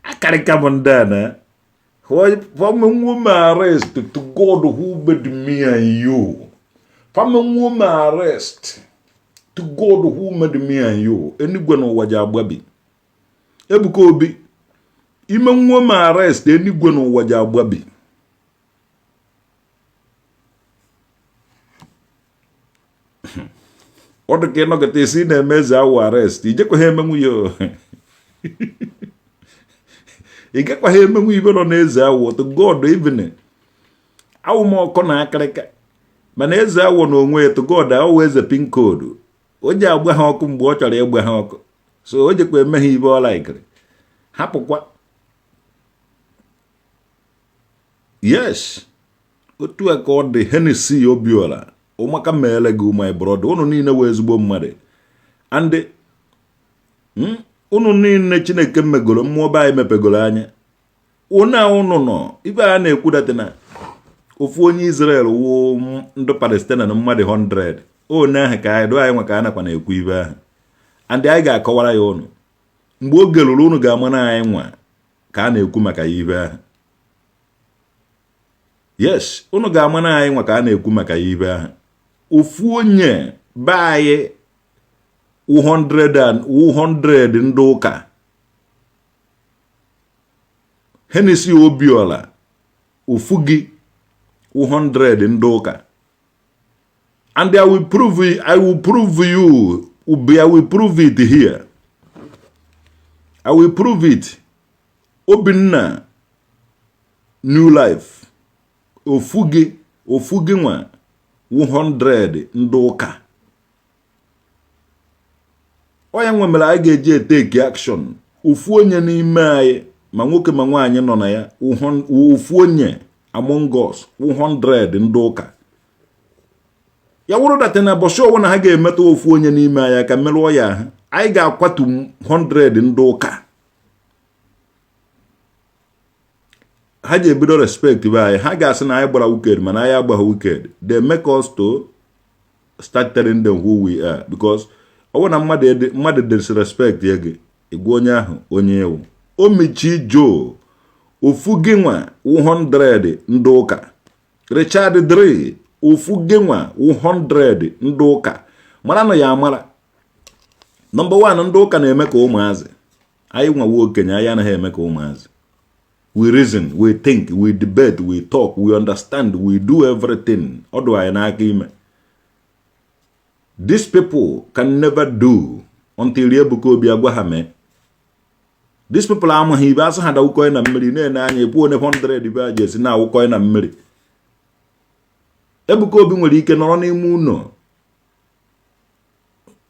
akarịka m ndị a na Famenwo arrest, to God who made me and you. Famenwo arrest, to God who made me and you. Enigwe n'ụwa ji agbabi. Ebuka Obi, ime nwa m arrest, enigwe n'ụwa ji agbabi. Ọ dị ka ịnọkọta isi na-eme Eze Awụ arrest, ijekwa ha emenwu ya, ị gakwa ha emenwu ibe nọ n'Eze Awụ. To God, even awụ m ọkọ na akịrịka, mana Eze Awụ na onwe ya, to God, awụ eze pin code. O ji agba ha ọkụ mgbe ọ chọrọ ịgba ha ọkụ, so o jekwa eme ha ibe ọ laikiri. Hapụkwa. Yes, otu a ka ọ dị. Hennessy Obiora ụmaka meele gị, my brother. Unu niile wee ezigbo mmadụ, and unu niile Chineke megoro mmụọ be anyị mepegoro anya. Unu a unu nọ ibe a na-ekwudata na ofu onye Israel wụ ndị Palestina na mmadụ 100 one ahụ ka anyị dụ anyị nwa ka a nakwa na-ekwu ibe ahụ, and anyị ga-akọwara ya unu mgbe oge ruru. Unu ga-ama na anyị nwa ka a na-ekwu maka ya ibe ahụ. Yes, unu ga-ama na anyị nwa ka a na-ekwu maka ya ibe ahụ. Ofu onye be anyị 100 and 100 ndị ụka. Hennessy Obiola, ofu gị 100 ndị ụka, and I will prove it, I will prove you, I will prove it here, I will prove it. Obinna New Life, ofu gị, ofu gị nwa 100 ndị ụka. Onye nwe mere anyị ga-eji eteki action. Ofu onye n'ime anyị, ma nwoke ma nwaanyị nọ na ya, ofu onye among us 100 ndị ụka. Ya wụrụ that na bọchị ọwụ na ha ga-emetụ ofu onye n'ime anyị aka, merụọ ya ahụ, anyị ga-akwatu 100 ndị ụka. Ha ji ebido respect be anyị. Ha ga-asị na anyị gbara wicked, mana anyị agbaghị wicked. They make us to start telling them who we are, because ọ bụrụ na mmadụ disrespect ya gị, ịgwa onye ahụ onye ewu omichi Joe, ofu gị nwa 100 ndị ụka. Richard Dre, ofu gị nwa 100 ndị ụka. Mara na ya amara. Number 1, ndị ụka na-eme ka ụmụazị. Anyị nwawa okenye, anyị anaghị eme ka ụmụazị. We reason, we think, we debate, we talk, we understand, we do everything. Ọ dụ anyị n'aka ime. These people can never do until Ebuka Obi agwa ha mee. These people amaghị ibe asị ha dawụkọị na mmiri na-ene anya ekwu onye 100 ibe a ji esi na-awụkọị na mmiri. Ebuka Obi nwere ike nọrọ n'ime ụlọ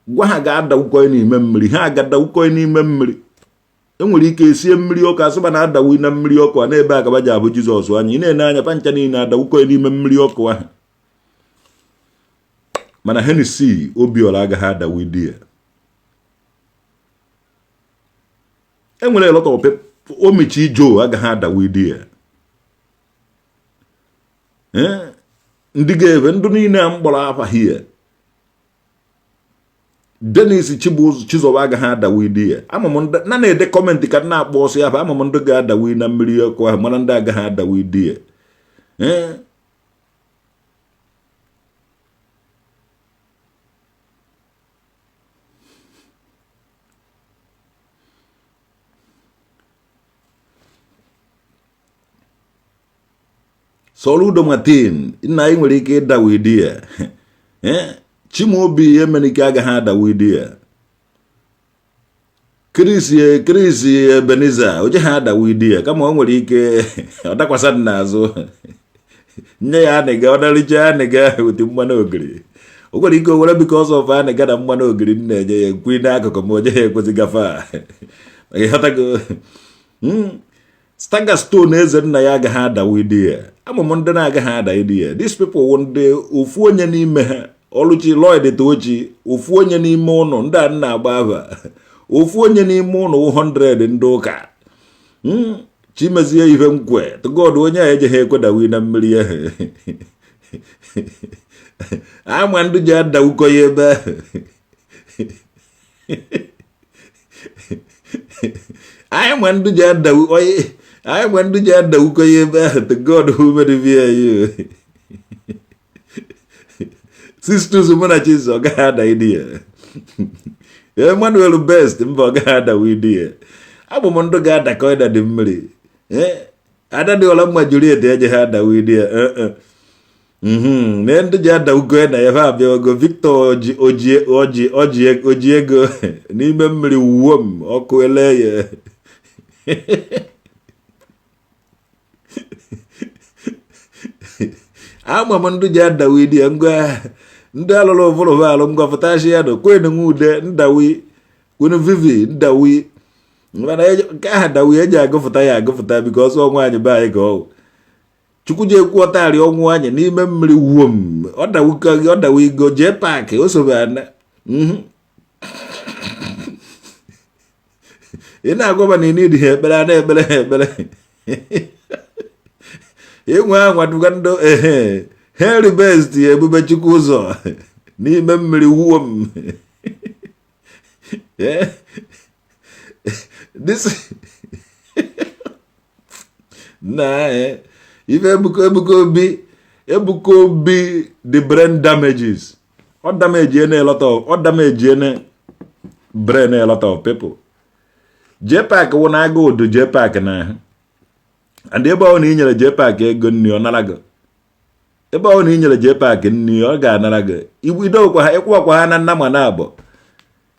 gwa ha ga-adawụkọị n'ime mmiri, ha aga-adawụkọị n'ime mmiri. Enwere ike esie mmiri ọkụ asịba na adawu na mmiri ọkụ a na-ebe akaba ji abụ Jizọs anya. Ị na-ene anya pancha niile adawụkọị n'ime mmiri ọkụ ahụ. Mana Hennessy Obiora agaghị adawu di ya. Enwere a lot of people Omichi Joe agaghị adawu di ya. Ndị ga-ebe ndụ niile a mkpọrọ afa hie. Dennis Chizoba agaghị adawu di ya. Ama m na na-ede comment ka na-akpọ ọsọ ya ama m ndị ga-adawu na mmiri ọkụ ahụ, mana ndị agaghị adawu di ya. Soludo Martin nna anyị nwere ike ịdawu di ya. Chimaobi Emenike agaghị adawu di ya. Chris Chris Ebenezer o jeghị adawu di ya, kama o nwere ike ọ dakwasa n'azụ nye ya anịga, ọ dalicha anịga with mmanụ ogiri. O nwere ike o were because of anịga na mmanụ ogiri m na-enye ya nkwi n'akụkụ ma o jeghị ekwezi gafe a. Ịghọtago? Staga Stone eze nna ya agaghị adawu di ya. Ama m ndị na-agaghị ada di ya. These people wụ ndị ofu onye n'ime ha, Oluchi Lloyd Tochi, ofu onye n'ime ụnụ ndị a na-agba ava, ofu onye n'ime ụnụ wụ 100 ndị ụka. Chimezie ife nkwe to God onye a ejeghị ekwedawi na mmiri ahụ. Ama ndị ji adawukọ ya ebe ahụ. Anyị ma ndị ji adawu onye, anyị ma ndị ji adawukọ ya ebe ahụ. To God who made me and you. Sisters Munachiso ọ gaghị ada idi ya. Emmanuel Best mba ọ gaghị adawu idi ya. Abụ m ndị ga-adakọ ịda dị mmiri. Ada dị ọla mma Juliet ejeghị adawu idi ya. Na ndị ji adawugo na ya ha abịago. Victor oji ego n'ime mmiri wuo m ọkụ ele ya. Ama m ndị ji adawu idi ya. Ngwa ndị alụrụ ụvụrụ alụ ngwa pụtachi ya nọ kwenu nwude ndawi kwenu vivi ndawi. Mana nke aha dawi eji agụfụta ya agụfụta because ọnwa anyị be anyị ka ọ Chukwu ji ekwu ọtarị ọnwụ anyị n'ime mmiri wuo m ọ dawu igo jee paakị o sobe ana. Ị na-agwaba na ị nidi ha ekpere a na-ekpere ha ekpere. Inwe anwaduga ndụ ehe Henry Best ebube Chukwu ụzọ n'ime mmiri wuo m. This na ife Ebuka Ebuka Obi the brain damages. Ọ damage a lot of, ọ damage a brain a lot of people. JPAC wụ na agụ udu JPAC na ahụ. And ebe ọ na inyere JPAC ego nri ọ nara gị. Ebe ọ na inyere JPAC nri ọ ga-anara gị. Idokwa ha ịkwụwakwa ha na nna ma na abụọ.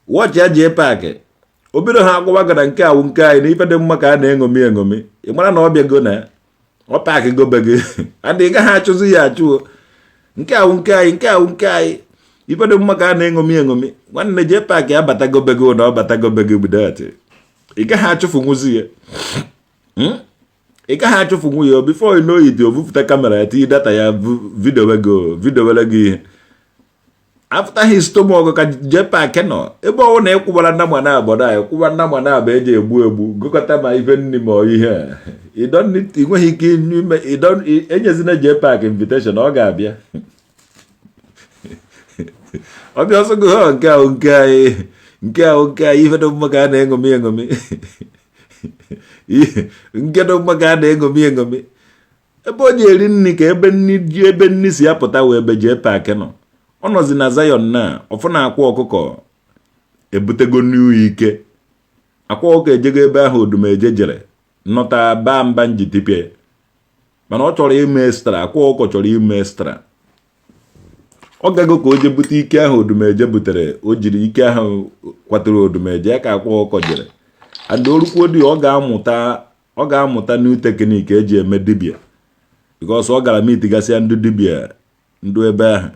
Wọchị ya JPAC. O bido ha agwụwa gara nke awụ nke anyị na ife dị mma ka a na-eṅomi eṅomi. Ị mara na ọ bịago na ọ paakị gobe gị. And ị gaghị achụzi ya achụo. Nke awụ nke anyị, nke awụ nke anyị. Ife dị mma ka a na-eṅomi eṅomi. Nwanne JPAC abatago be gị na ọ batago be gị budat. Ị gaghị achụfụnwuzi ya. Ị gaghị achụfụnwu ya before you know it, o bupụta camera ya tinye data ya video gị ihe. After his stomach ka JPAC nọ ebe ọ na ịkwụbara nna ma na abọdọ anyị kwụba nna ma na abụ eji egbu egbu gụkọta ma ife nni ma ihe a. Ị nweghị ike ime enyezina JPAC invitation ọ ga-abịa. Ọ bịa ọsọ gị nke ahụ nke anyị nke ahụ nke anyị ife dị mma ka a na-eṅomi eṅomi. Nke dị mma ka a na-eṅomi eṅomi. Ebe o ji eri nri ka ebe nri ebe nri si apụta wee ebe JPAC nọ. Ọ nọzi na Zion na ọfụ na akwa ọkụkọ ebutego n'ihu ike. Akwa ọkụkọ ejego ebe ahụ odumeje jere nọta baa mba njitipịa. Mana ọ chọrọ ime extra, akwa ọkụkọ chọrọ ime extra. Ọ gago ka o je bute ike ahụ odumeje butere, o jiri ike ahụ kwaturu odumeje ya ka akwa ọkụkọ jere. And orukwuo di, ọ ga-amụta new technique eji eme dibia, because ọ gara meet gasịa ndị dibia ndụ ebe ahụ,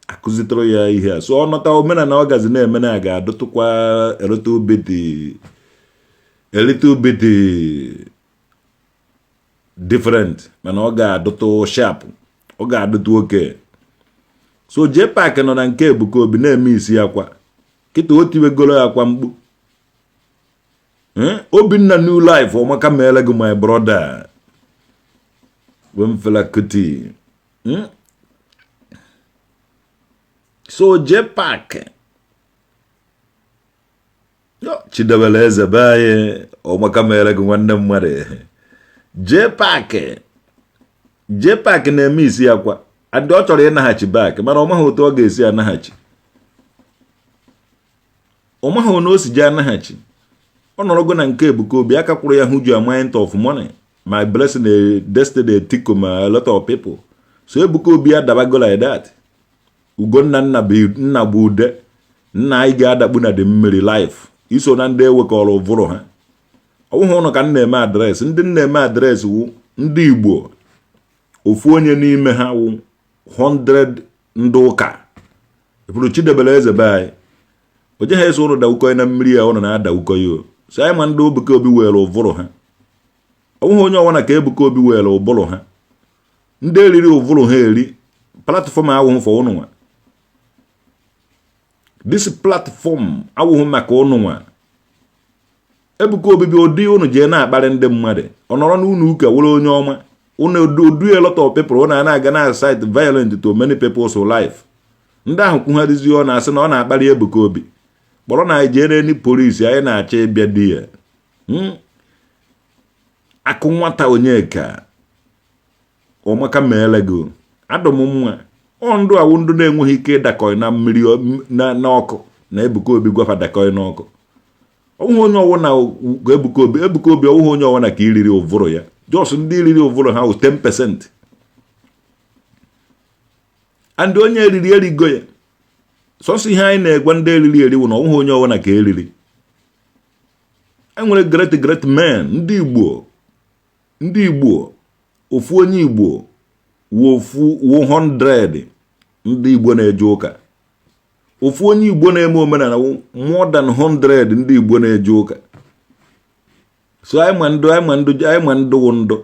akụzitụrụ ya ihe a. So ọ nọta, omenala ọ gazi na-eme na ga-adụtụkwa a little bit different, mana ọ ga-adụtụ sharp, ọ ga-adụtụ oke. So JPAC nọ na nke Ebuka Obi na-eme isi akwa kịta, o tiwegoro akwa mkpu. Obinna New Life, ọmaka meele gị, my brother Wemfela Kuti. So JPAC Chidebere eze be anyị, ọmaka meele gị, nwanne mmadụ. JPAC, JPAC na-eme isi akwa adị. Ọ chọrọ ịnaghachi back, mana ọ maghị otu ọ ga-esi anaghachi. Ọ maghị na o si je anaghachi. Ọ nọrọgo na nke Ebuka Obi, aka kwụrụ ya huge amount of money, my blessing, a destiny etiko ma a lot of people. So Ebuka Obi adabago like that. Ugonna nna bụ nna bụ ude nna anyị ga-adakpu na dị mmiri life iso na ndị ewekọrọ ụvụrụ ha. Ọ bụghị ụnụ ka m na-eme address. Ndị m na-eme address wụ ndị Igbo. Ofu onye n'ime ha wụ 100 ndị ụka pụrụ. Chidebere eze be anyị, o jeghị eso ụnụ dawukọ na mmiri ya, ụnụ na-adawukọ ya o. So anyị ma ndị Ebuka Obi were ụvụrụ ha. Ọ bụghị onye ọbụla ka Ebuka Obi were ụbụrụ ha. Ndị eriri ụvụrụ ha eri, platform awụghị for ụnụ nwa. This platform awụghị maka ụnụ nwa. Ebuka Obi bi ụdị ụnụ jee na-akparị ndị mmadụ, ọ nọrọ n'ụlọ ụka were onye ọma ụnụ odu. A lot of people ụnụ na-aga na site violent to many people's life. Ndị ahụ kwugharịzi, ọ na-asị na ọ na-akparị Ebuka Obi. Kpọrọ na anyị jee n'eni polisi, anyị na-achọ ịbịa di ya. Akụ nwata Onyeka, ọmaka meele gị. Adụ m mma. Ọ ndụ awụ ndụ na-enweghị ike ịdakọ na mmiri n'ọkụ na Ebuka Obi gwafa dakọ n'ọkụ. Ọwụghị onye ọwụ na Ebuka Obi. Ebuka Obi, ọwụghị onye ọwụ na ka iriri ụvụrụ ya. Just ndị riri ụvụrụ ha wụ 10%, and onye eriri erigo ya. Sọsọ ihe anyị na-egwa ndị eriri eriwu na ọwụghị onye ọwụ na ka eriri. E nwere great great men, ndị Igbo. Ndị Igbo, ofu onye Igbo wụ ofu wụ 100 ndị Igbo na-eje ụka. Ofu onye Igbo na-eme omenala wụ more than 100 ndị Igbo na-eje ụka. So anyị ma ndụ, anyị ma ndụ, anyị ma ndụ wụ ndụ.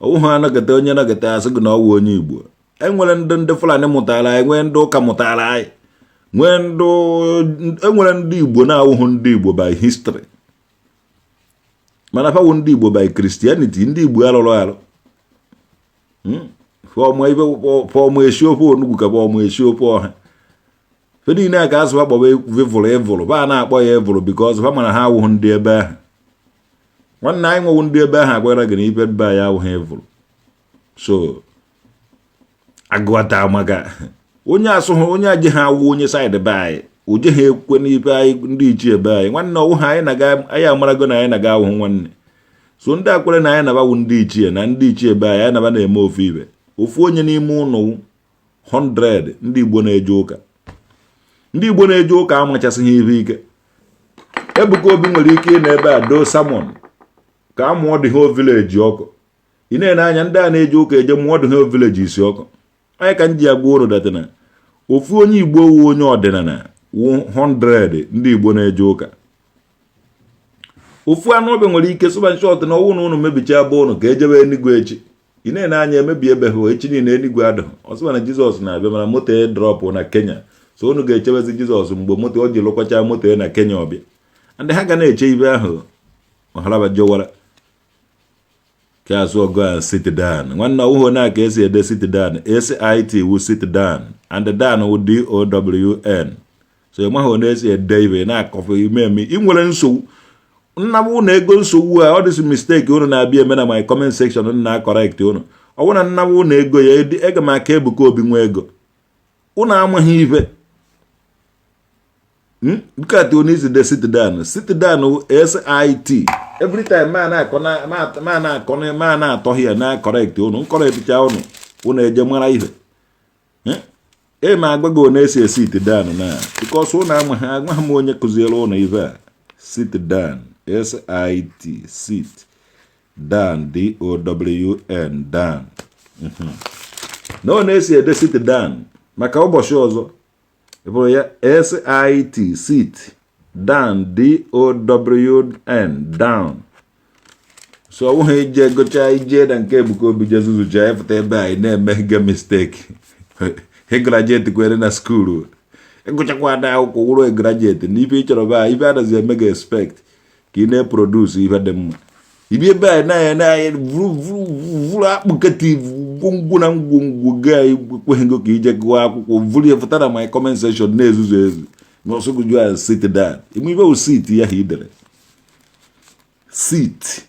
Ọwụghị anọkọta onye nọkọta asị gị na ọ wụ onye Igbo. E nwere ndị ndị Fulani mụtara anyị, nwee ndị ụka mụtara anyị, nwee ndụ. Enwere ndị Igbo na-awụghị ndị Igbo by history, mana fa wụ ndị Igbo by Christianity. Ndị Igbo alụrụ alụ fọmụ esi ofe onugbu ka fọmụ esi ofe ọha. Fe niile a ka asụ akpọba vivụrụ ịvụrụ ba na-akpọ ya ịvụrụ, because fa mara ha awụghị ndị ebe ahụ. Nwanne anyị nwewu ndị ebe ahụ agwara gị na ibe be anyị awụghị ịvụrụ. So agụata amaka onye asụghị onye aje ha awụ onye side be anyị, oje ha ekwe n'ibe anyị, ndị ichie be anyị. Nwanne, ọwụ ha anyị na-aga, anyị amarago na anyị na-aga awụhụ nwanne. So ndị akwere na anyị nabawu ndị ichie na ndị ichie be anyị, anyị naba na-eme ofu ibe. Ofu onye n'ime ụlọ 100 ndị Igbo na-eje ụka. Ndị Igbo na-eje ụka amachasịghị ihe ike. Ebuka Obi nwere ike ị na ebe a doo sermon ka a mụọ the whole village ọkụ. Ị na-ene anya ndị a na-eje ụka eje mụọ the whole village isi ọkụ. Onye ka m ji agwa ụrụ datana ofu onye Igbo wu onye ọdịnala wụ 100 ndị Igbo na-eje ụka. Ofu anụ ọbịa nwere ike sụba nshọt na ọnwụ na ụnụ mebichaa bụ ụnụ ka ejebe enigwe echi. Ị na-ene anya emebi ebe ha echi niile, enigwe adịghị ọsịba na Jizọs na-abịa, mana moto ya drop na Kenya. So unu ga-echebezi Jizọs mgbe moto o ji lụkwacha moto ya na Kenya ọbịa. Ndị ha ga na-eche ibe ahụ ọharaba jọwara ka azụ. Go and sit down, nwanne. Ọwụhụ na ka esi ede sit down. Sit wu sit down, and down wu down. So ị maghị onye esi ede ibe na-akọfe ime eme. Ị nwere nsogbu nnabụ na ego. Nsogbu a, ọ dịsị mistake unu na-abịa eme na my comment section na correct unu. Ọ bụrụ na nnabụ na ego ya ega m aka Ebuka Obi nwa ego, unu amaghị ife. Look at onye isi de sit down. Sit down, sit. Every time ma na-akọ ma na-akọ ma na-atọghị ya na correct unu nkọrọticha unu, unu eje mara ihe e ma agwa gị one esi esi sit down na, because unu amaghị. Amaghị m onye kụziere unu ife a, sit down. S-I-T, sit down, D-O-W-N, down. Na ọ na-esi ede sit down maka ụbọchị ọzọ bụrụ ya S-I-T, sit down, D-O-W-N, down. So ọ bụghị ije gụchaa ije na nke Ebuka Obi je zuzucha ịpụta ebe anyị na-eme ge mistake. Ị graduate kwere na school, ịgụchakwa na akwụkwọ wụrụ graduate na ife ị chọrọ be ife anaghị eme gị expect ka ị na-eproduce ife dị mma. Ibi ebe anyị na na vuru akpụketi ngwongwo na ngwongwo gị anyị kweghị ka ije gụọ akwụkwọ vuru ya pụta na my comment section na-ezuzu ezu na ọsọgụju a sit down. Ime ife wụ sit ya ha idere sit.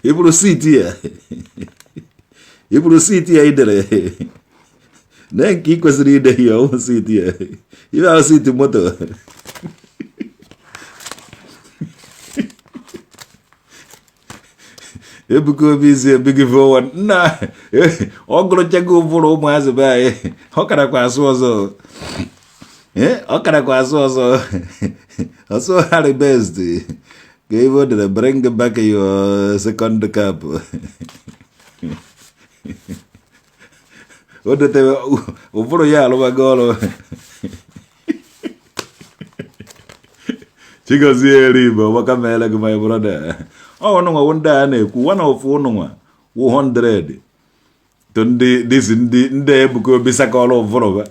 Ịbụrụ sit ya, ịbụrụ sit ya idere na nke ị kwesịrị ide ya ọwụ sit ya ibe ahụ sit moto. Ebuka Obi isi ebighị one nna ọ gụrụchago ụbụrụ ụmụazị be anyị. Ọ karakwa asụ ọzọ, ọ karakwa asụ ọzọ ọsọ Harry best ka ebe o dere bring back your second cap. O dotere ụbụrụ ya alụbago ọrụ. Chigozie Erigbo ọgbaka meele gị, my brother. Ọ ụnụnwa wụ ndị a na-ekwu one of ụnụnwa wụ 100 to ndị dịzi ndị Ebuka Obi sakọrọ ụvụrụ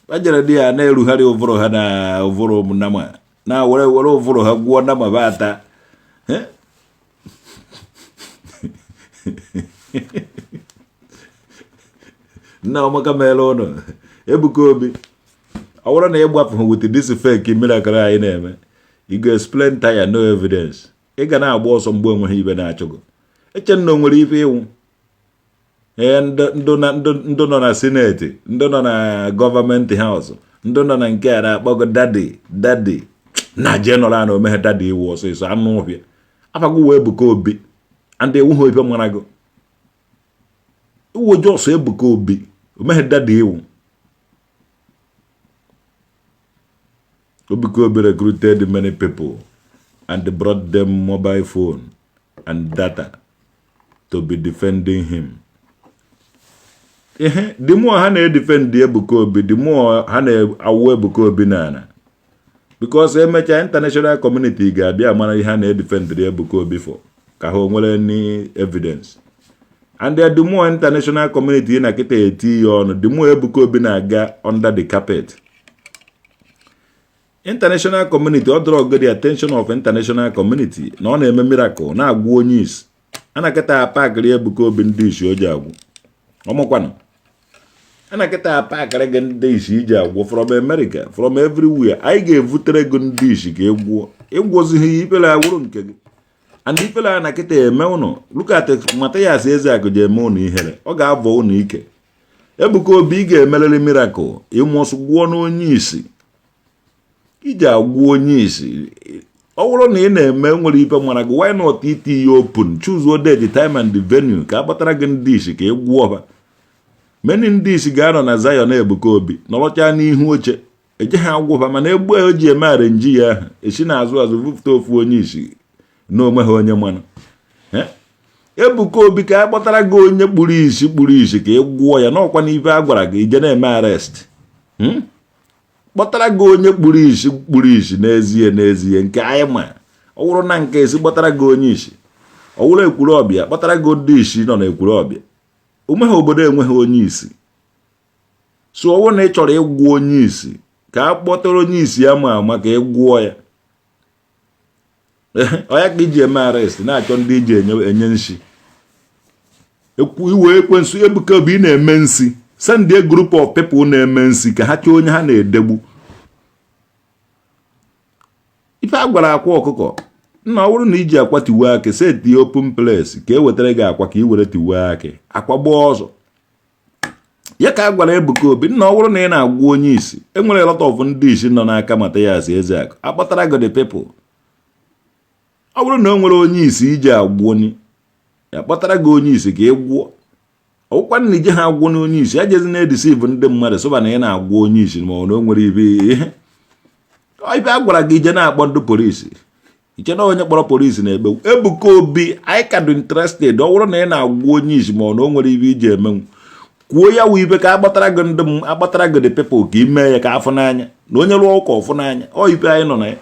ba jere di ya na-erugharị ụvụrụ ha na ụvụrụ nama na were were ụvụrụ ha gwụọ nama ba ata. Nna ọmaka meele ụnụ. Ebuka Obi, ọ bụrụ na ị gbapụ with this fake miracle anyị na-eme, you go explain tire, no evidence. Ị ga na-agba ọsọ mgbe onweghị ibe na-achụgo eche na o nwere ife ịwụ. Ee, ndụ nọ na senate, ndụ nọ na government house, ndụ nọ na nke a na-akpọgo daddy, daddy na jee nọrọ a na omeghe daddy iwu ọsịsọ anụ ọhịa afago wee Ebuka Obi and ewu ha ife mara go iwu jos Ebuka Obi omeghe daddy iwu. Ebuka Obi recruited many people and brought them mobile phone and data to be defending him. Ihe the more ha na-edefend Ebuka Obi, the more ha na-awụ Ebuka Obi n'ala, because emechaa international community ga-abịa mara ihe ha na-edefend Ebuka Obi for ka ha nwere any evidence. And the more international community na kịta eti ya ọnụ, the more Ebuka Obi na-aga under the carpet. International community ọ dọrọ the attention of international community na ọ na-eme miracle na-agwụ onye isi a na-akịta apakịrị Ebuka Obi ndị isi o ji agwụ ọmụkwanụ a na-akịta apakịrị gị ndị isi iji agwụ from America, from everywhere. Anyị ga-evutere gị ndị isi ka ị gwụọ ịgwọzighị ya ikpere awụrụ nke gị and ifele a na kịta eme ụnụ. Look at Mathias Ezeaku ji eme ụnụ ihere, ọ ga-avọ ụnụ ike. Ebuka Obi, ị ga-emerịrị miracle ịmụsụ gwụọ n'onye isi iji agwụ onye isi. Ọ bụrụ na ị na-eme nwere ife mara gị, why not iti ya open, choose date, time and the venue ka a kpatara gị ndị isi ka ị gwụọ ha. Many ndị isi ga-anọ na Zion Ebuka Obi nọrọchaa n'ihu oche eje ha agwụba, mana egbe o ji eme arrange ya ahụ esi n'azụ azụ bupụta ofu onye isi na onwe ha onye mmanụ. Ebuka Obi, ka a kpọtara gị onye kpuru isi ka ị gwụọ ya n'ọkwa n'ife a gwara gị ije na-eme arrest. Kpọtara gị onye kpuru isi n'ezie n'ezie nke anyị ma ọ bụrụ na nke esi kpọtara gị onye isi ọ wụrụ ekwuru ọbịa kpọtara gị ndị isi nọ na ekwuru ọbịa onweghị obodo enweghị onye isi. So ọ bụrụ na ị chọrọ ịgwụ onye isi, ka a kpọtara onye isi ama ama ka ị gwụọ ya. Ọ ya ka iji eme arrest na-achọ ndị iji enye nshi iwe ekwensu. Ebuka Obi, ị na-eme nsi. Send a group of people na-eme nsi ka ha chọọ onye ha na-edegbu. Ife a gwara akwa ọkụkọ nna, ọ bụrụ na iji akwa tiwe akị, set open place ka e wetara gị akwa ka ị were tiwe akị akwa gbaa ọzọ. Ya ka a gwara Ebuka Obi nna, ọ bụrụ na ị na-agwa onye isi enwere lot of ndị isi nọ n'aka Mathias Ezeaku akpọtara gị the people. Ọ bụrụ na o nwere onye isi iji agwụ onye ya kpọtara gị onye isi ka ị gwụọ. Ọ Ọkwa na ije ha agwọ na onye isi ejezi na-edeceive ndị mmadụ sịba na ị na-agwọ onye isi, ma ọ na o nwere ibe ihe ibe a gwara gị ije na-akpọ ndị polisi iche na onye kpọrọ polisi na-ekpe. Ebuka Obi, anyị ka dị interested. Ọ bụrụ na ị na-agwọ onye isi, ma ọ na o nwere ibe iji emenwu, kwuo ya wụ ibe ka akpatara gị ndị akpatara gị the people ka ime ya ka afụ n'anya na onye rụọ ụka ọfụ n'anya. Ọ ibe anyị nọ na ya.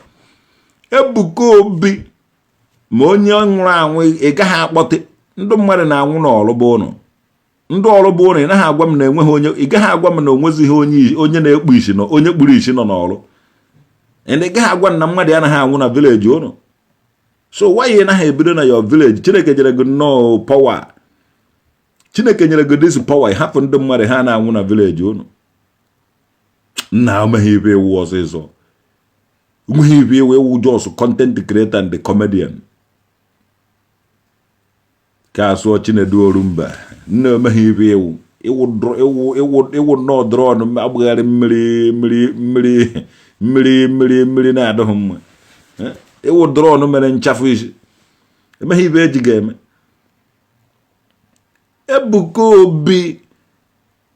Ebuka Obi, ma onye nwụrụ anwụ ị gaghị akpọte. Ndị mmadụ na-anwụ n'ọlụba ụnụ, ndị ọlụba ụnụ. Ị naghị agwa m na enweghị onye, ị gaghị agwa m na onwezighị onye na-ekpu isi nọ, onye kpuru isi nọ n'ọrụ. Ị gaghị agwa m na mmadụ anaghị anwụ na village ụnụ. So why ị naghị ebido na your village? Chineke nyere gị nnọọ power, Chineke nyere gị this power, ị hapụ ndị mmadụ ha na-anwụ na village ụnụ. Nna, omeghị ibe ewu ọsịsọ, nweghị ibe ewu ewu, just content creator and the comedian ka asụọ. Chinedu Orumba, nna, omeghị ibe ewu ewu ewu ewu nnọọ drọn agbagharị mmiri mmiri mmiri mmiri mmiri mmiri na-adịghị mma. Ewu drọn mere nchafụ isi, emeghị ibe eji ga-eme. Ebuka Obi,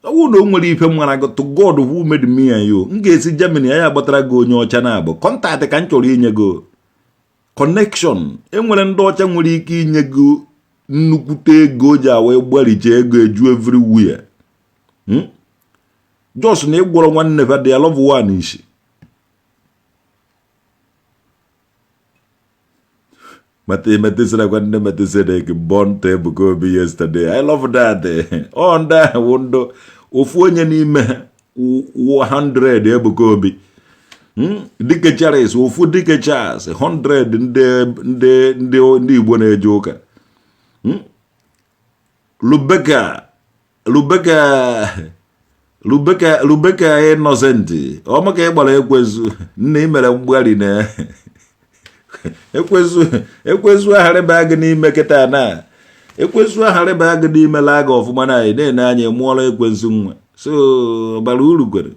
ọwụ na o nwere ife mara gị, to God who made me and you, m ga-esi Germany anyị agbatara gị onye ọcha na-abụ contact ka m chọrọ inye gị connection. Enwere ndị ọcha nwere ike inye gị nnukwute ego ji awa gbaricha ego eju everywhere. Just na ịgwọrọ nwanne fa dị love one isi. Metesịrakwa ndị Melchizedek born to Ebuka Obi yesterday. I love that. Ọ ndị ahụ wụ ndụ ofu onye n'ime ha wụ 100 Ebuka Obi. Dike Charles, ofu Dike Charles, 100 ndị Igbo na-eje ụka. Lubeka Lubeka Lubeka Lubeka Innocent, ọ maka ịgbara ekwezu nna ị mere mgbari na ekwezu, ekwezu agharịba gị n'ime kịta na ekwezu agharịba gị n'ime laa gị ọfụma na anyị na-ene anya mụọrọ ekwensu nwa. So ọbara uru kwere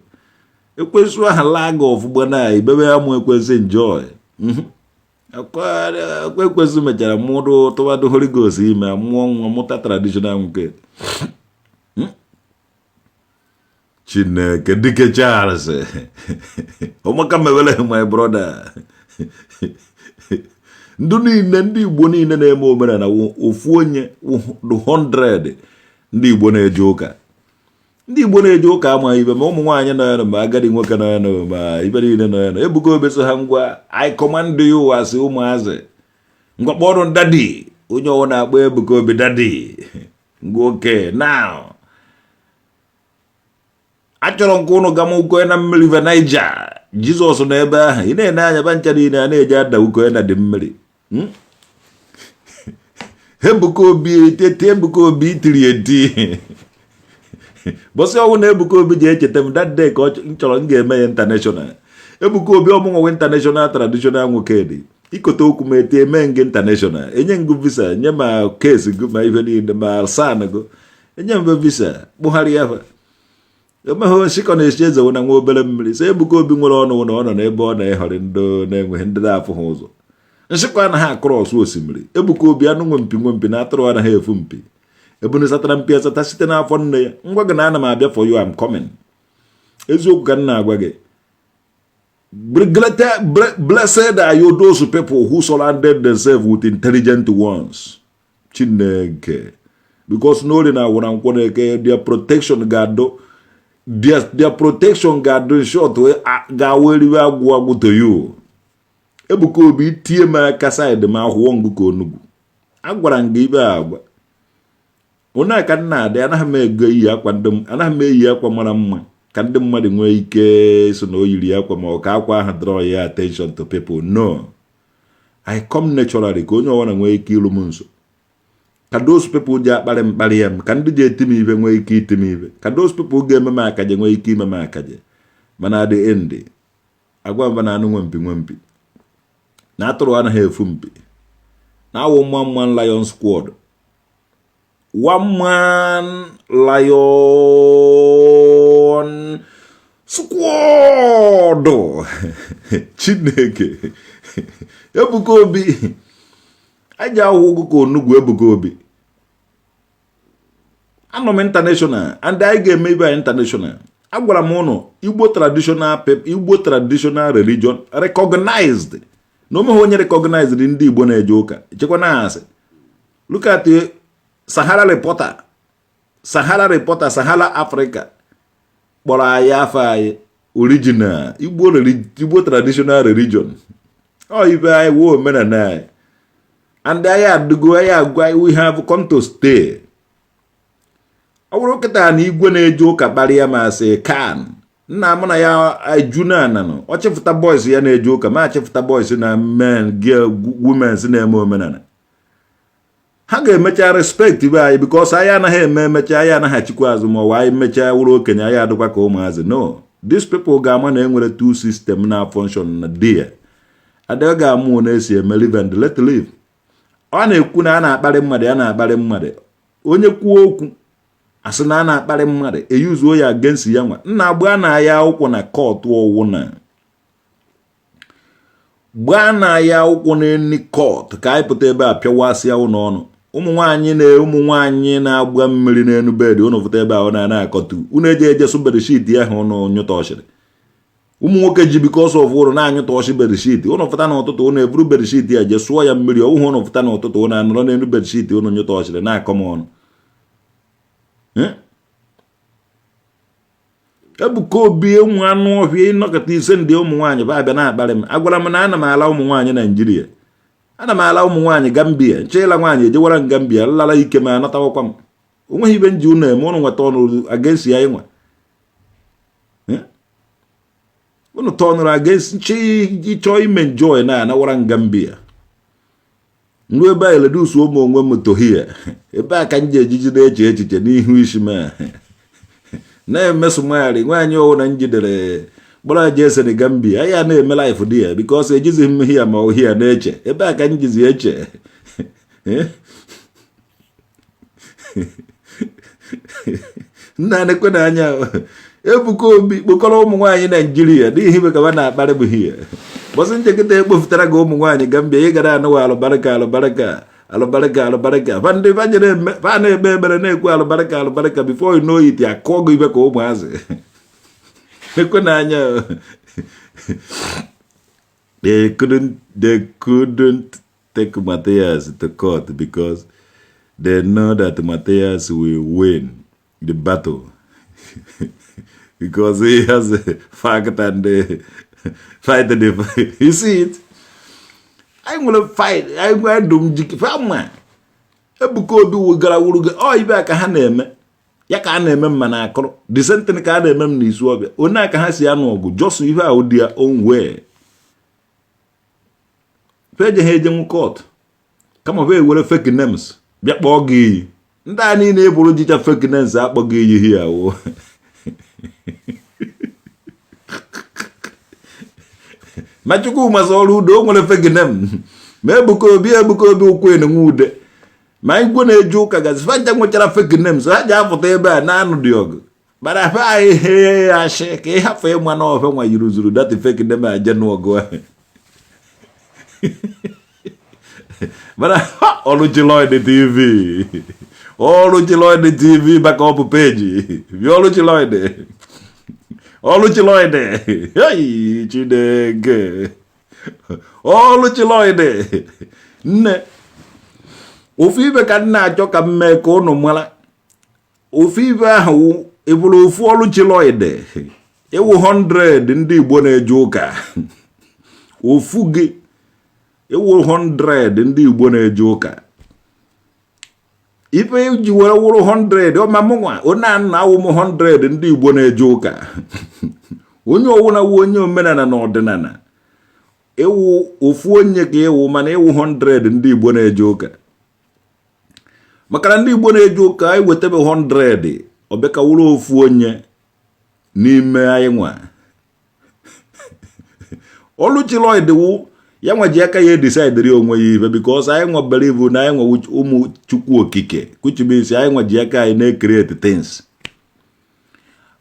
ekwensu aha laa gị ọfụma na ibebe ya mụ ekwensu enjoy. Akwa ekwensu mechara mụrụ tụwadụ Holy Ghost ime mụọ nwa mụta traditional nke Chineke. Dike Charles, ọmaka mewere my brother. Ndị niile, ndị Igbo niile na-eme omenala, ofu onye 100 ndị Igbo na-eje ụka. Ndị Igbo na-eje ụka amaghị ibe, ma ụmụ nwaanyị nọ ya nọ, ma agadi nwoke nọ ya nọ, ma ibe niile nọ ya nọ. Ebuka Obi so ha, ngwa, I command you as ụmụazị, ngwa, kpọrọ daddy. Onye ọwụ na-akpọ Ebuka Obi daddy, ngwa, okay, now achọrọ nke ụnụ gama ukoye na mmiri river Niger. Jizọs nọ ebe ahụ ị na-ene anya ba ncha niile a na-eji ada ukoye na dị mmiri. Ebuka Obi etete, Ebuka Obi tiri eti bọsị ọnwụ na Ebuka Obi ji echeta m that day ka m chọrọ m ga-eme ya international. Ebuka Obi, ọmụnwe international traditional nwoke dị ikote okwu m ete eme ngị international, enye ngụ visa, nye ma kesi gụ ma ife niile ma san gụ, enye mbe visa kpụgharịa fa emeghe nshịkọ na-echi eze na nwa obere mmiri. So Ebuka Obi nwere ọnụ na ọ nọ n'ebe ọ na-ehọrị ndị na-enweghị ndị na-afụ ha ụzọ. Nshịkọ anaghị across osimiri. Ebuka Obi, anụ nwe mpi nwe mpi na atụrụ anaghị efu mpi. Ebunu satara mpi asata site n'afọ nne ya. Ngwa gị na ana m abịa for you, am coming. Eziokwu ka m na-agwa gị. Blessed are you those people who surrounded themselves with intelligent ones. Chineke, because n'ori na awụra nkwọ na-eke their protection ga-adụ, their protection ga-adụ short, ga-awụ eriwe agwụ agwụ to you. Ebuka Obi, tie m aka side m ahụọ ngụ ka onugbu. Agwara m gị ibe agwa onye aka m na-adị. Anaghị m ego eyi akwa ndị, anaghị m eyi akwa mara mma ka ndị mmadụ nwee ike so na o yiri akwa ma ọ ka akwa ahụ draw ya attention to people. No, I come naturally ka onye ọbụla nwee ike iru m nso, ka those people ji akparị mkparị ya m, ka ndị ji eti m ibe nwee ike iti m ibe, ka those people ga-eme m akaje nwee ike ime m akaje. Mana at the end, agwa mba na anụ nwe mpi nwe mpi na atụrụ anaghị efu mpi na awụ one man lion squad, one man lion squad. Chineke, Ebuka Obi aja ahụhụ ka onugwu. Ebuka Obi, Anọ m international and anyị ga-eme ibe anyị international. Agwara m ụnụ, Igbo traditional people, Igbo traditional religion recognized na onweghị onye recognized ndị Igbo na-eje ụka. Chekwa na asị, look at Sahara Reporter, Sahara Reporter, Sahara Africa kpọrọ anyị afọ anyị original Igbo, Igbo traditional religion. Ọ ibe anyị wuo omenala anyị and anyị adịgo, anyị agwa, we have come to stay. Ọ bụrụ kịta na igwe na-eje ụka kparịa ma asị kan nna mụ na ya eju na ananụ, ọ chịfụta boys ya na-eje ụka, ma achịfụta boys na men, girl, womens na-eme omenala, ha ga-emecha respect be anyị, because anyị anaghị eme emecha, anyị anaghị achịkwa azụ, ma ọ bụ anyị mechaa wụrụ okenye, anyị adịkwa ka ụmụazị. No, these people ga-ama na enwere two system na function na there. Ada ga-amụ na-esi eme live and let live. Ọ na-ekwu na a na-akparị mmadụ, ya na-akparị mmadụ. Onye kwuo okwu asị na a na-akparị mmadụ, eyuzuo ya against ya. Nwa nna gbaa na ya akwụkwọ na court, ọwụ na gbaa na ya akwụkwọ n'eni court, ka anyị pụta ebe a pịawasịa ụnụ ọnụ. Ụmụ nwaanyị na ụmụ nwaanyị na-agba mmiri n'elu bed, ụnụ pụta ebe a, ọ na-akọtu unu. Eje eje sụ bedsheet ahụ ụnụ nyụta ọchịrị. Ụmụ nwoke ji because of ụrụ na-anyụta ọchị bedsheet. Ụnụ pụta n'ụtụtụ, ụnụ eburu bedsheet ya jee sụọ ya mmiri. Ọwụhụ ụnụ pụta n'ụtụtụ, ụnụ anọrọ n'elu bedsheet ụnụ nyụta ọchịrị na-akọ m ọnụ. Ebuka Obi, ụmụ anụ ọhịa, ịnọkọta ise ndị ụmụ nwaanyị ba abịa na-akparị m. Agwara m na ana m ala ụmụ nwaanyị Naijiria, ana m ala ụmụ nwaanyị Gambia. Nche ịla nwaanyị ejewara m Gambia, nlara ike m anatawakwa m. Onweghị ibe nji unu eme. Ụnụ nweta ọnụ against ya, ịnwa unu tọnụrụ against nche ịchọ ime enjoy na anawara m Gambia. Nru ebe a, eledusu ụmụ onwe m tohie ebe a ka m ji ejiji na-eche echiche n'ihu isi m na-emesomagharị nwaanyị ọwụ na njidere kpọrọ je esere Gambia. Ya na-eme life dị ya, because ejizighị m hia ma ohia na-eche ebe a ka m jizi eche. Nna nekwe na anya. Ebuka Obi kpokọrọ ụmụ nwaanyị Naijiria n'ihi ibe ka ha na-akparị bụ hie bọsị nchekịta ekpofutara gị ụmụ nwaanyị Gambia. Ị gara anụwa alụbarịka, alụbarịka, alụbarịka, alụbarịka. Fa ndị fa jere eme, fa na-ekpe ekpere, na-ekwu alụbarịka, alụbarịka. Before you know it, akụọ gị ibe ka ụmụazị. Ekwe n'anya. They couldn't take Matthias to court because they know that Matthias will win the battle because he has a fact and fight the, you see it. Anyị nwere fight, anyị nwere dum jike ma Ebuka Obi wugara wuru gị. Ọ ibe a ka ha na-eme ya, ka a na-eme mma na akụrụ, the same thing ka a na-eme m n'isu ọbịa. Onye a ka ha si anụ ọgụ, just ihe ahụ dị ya own way. Fe ha ejenwu court, kama fe ewere fake names bịa kpọọ gị iyi. Ndị a niile eburu jicha fake names akpọ gị iyi hia wo. Ma Chukwuma Soludo o nwere fake name, ma Ebuka Obi, Ebuka Obi ụkwụ enenwe ude, ma igwe na-eje ụka gazi, fa ncha nwechara fake names. Ha ji apụta ebe a na-anụ dị ọgụ bara fe anyị he ashị ka ị hafụ ịma na ofe nwa yiri zuru that fake name aje n'ọgụ ahụ. Mana Oluchi Lloyd TV, Oluchi Lloyd TV, maka ọ bụ peji bịa Oluchi Lloyd, Oluchi Lloyd. Hey, Chineke, Oluchi Lloyd nne, ofu ibe ka m na-achọ ka m mee ka ụnụ mara. Ofu ibe ahụ ịbụrụ ofu Oluchi Lloyd ịwụ 100 ndị Igbo na-eje ụka. Ofu gị ịwụ 100 ndị Igbo na-eje ụka. Ife ji were wụrụ 100 ọma mụnwa onye a na awụ m 100 ndị Igbo na-eje ụka. Onye ọwụna wu onye omenala na ọdịnala, ịwụ ofu onye ka ịwụ, mana ịwụ 100 ndị Igbo na-eje ụka. Maka na ndị Igbo na-eje ụka anyị wetebe 100, ọ bịa ka wụrụ ofu onye n'ime anyị nwa. Oluchi Lloyd wụ ya nwa ji aka ya edisaidiri onwe ya ife, because anyị nwa believe na anyị nwa ụmụ Chukwu Okike, which means anyị nwa ji aka anyị na-ecreate things.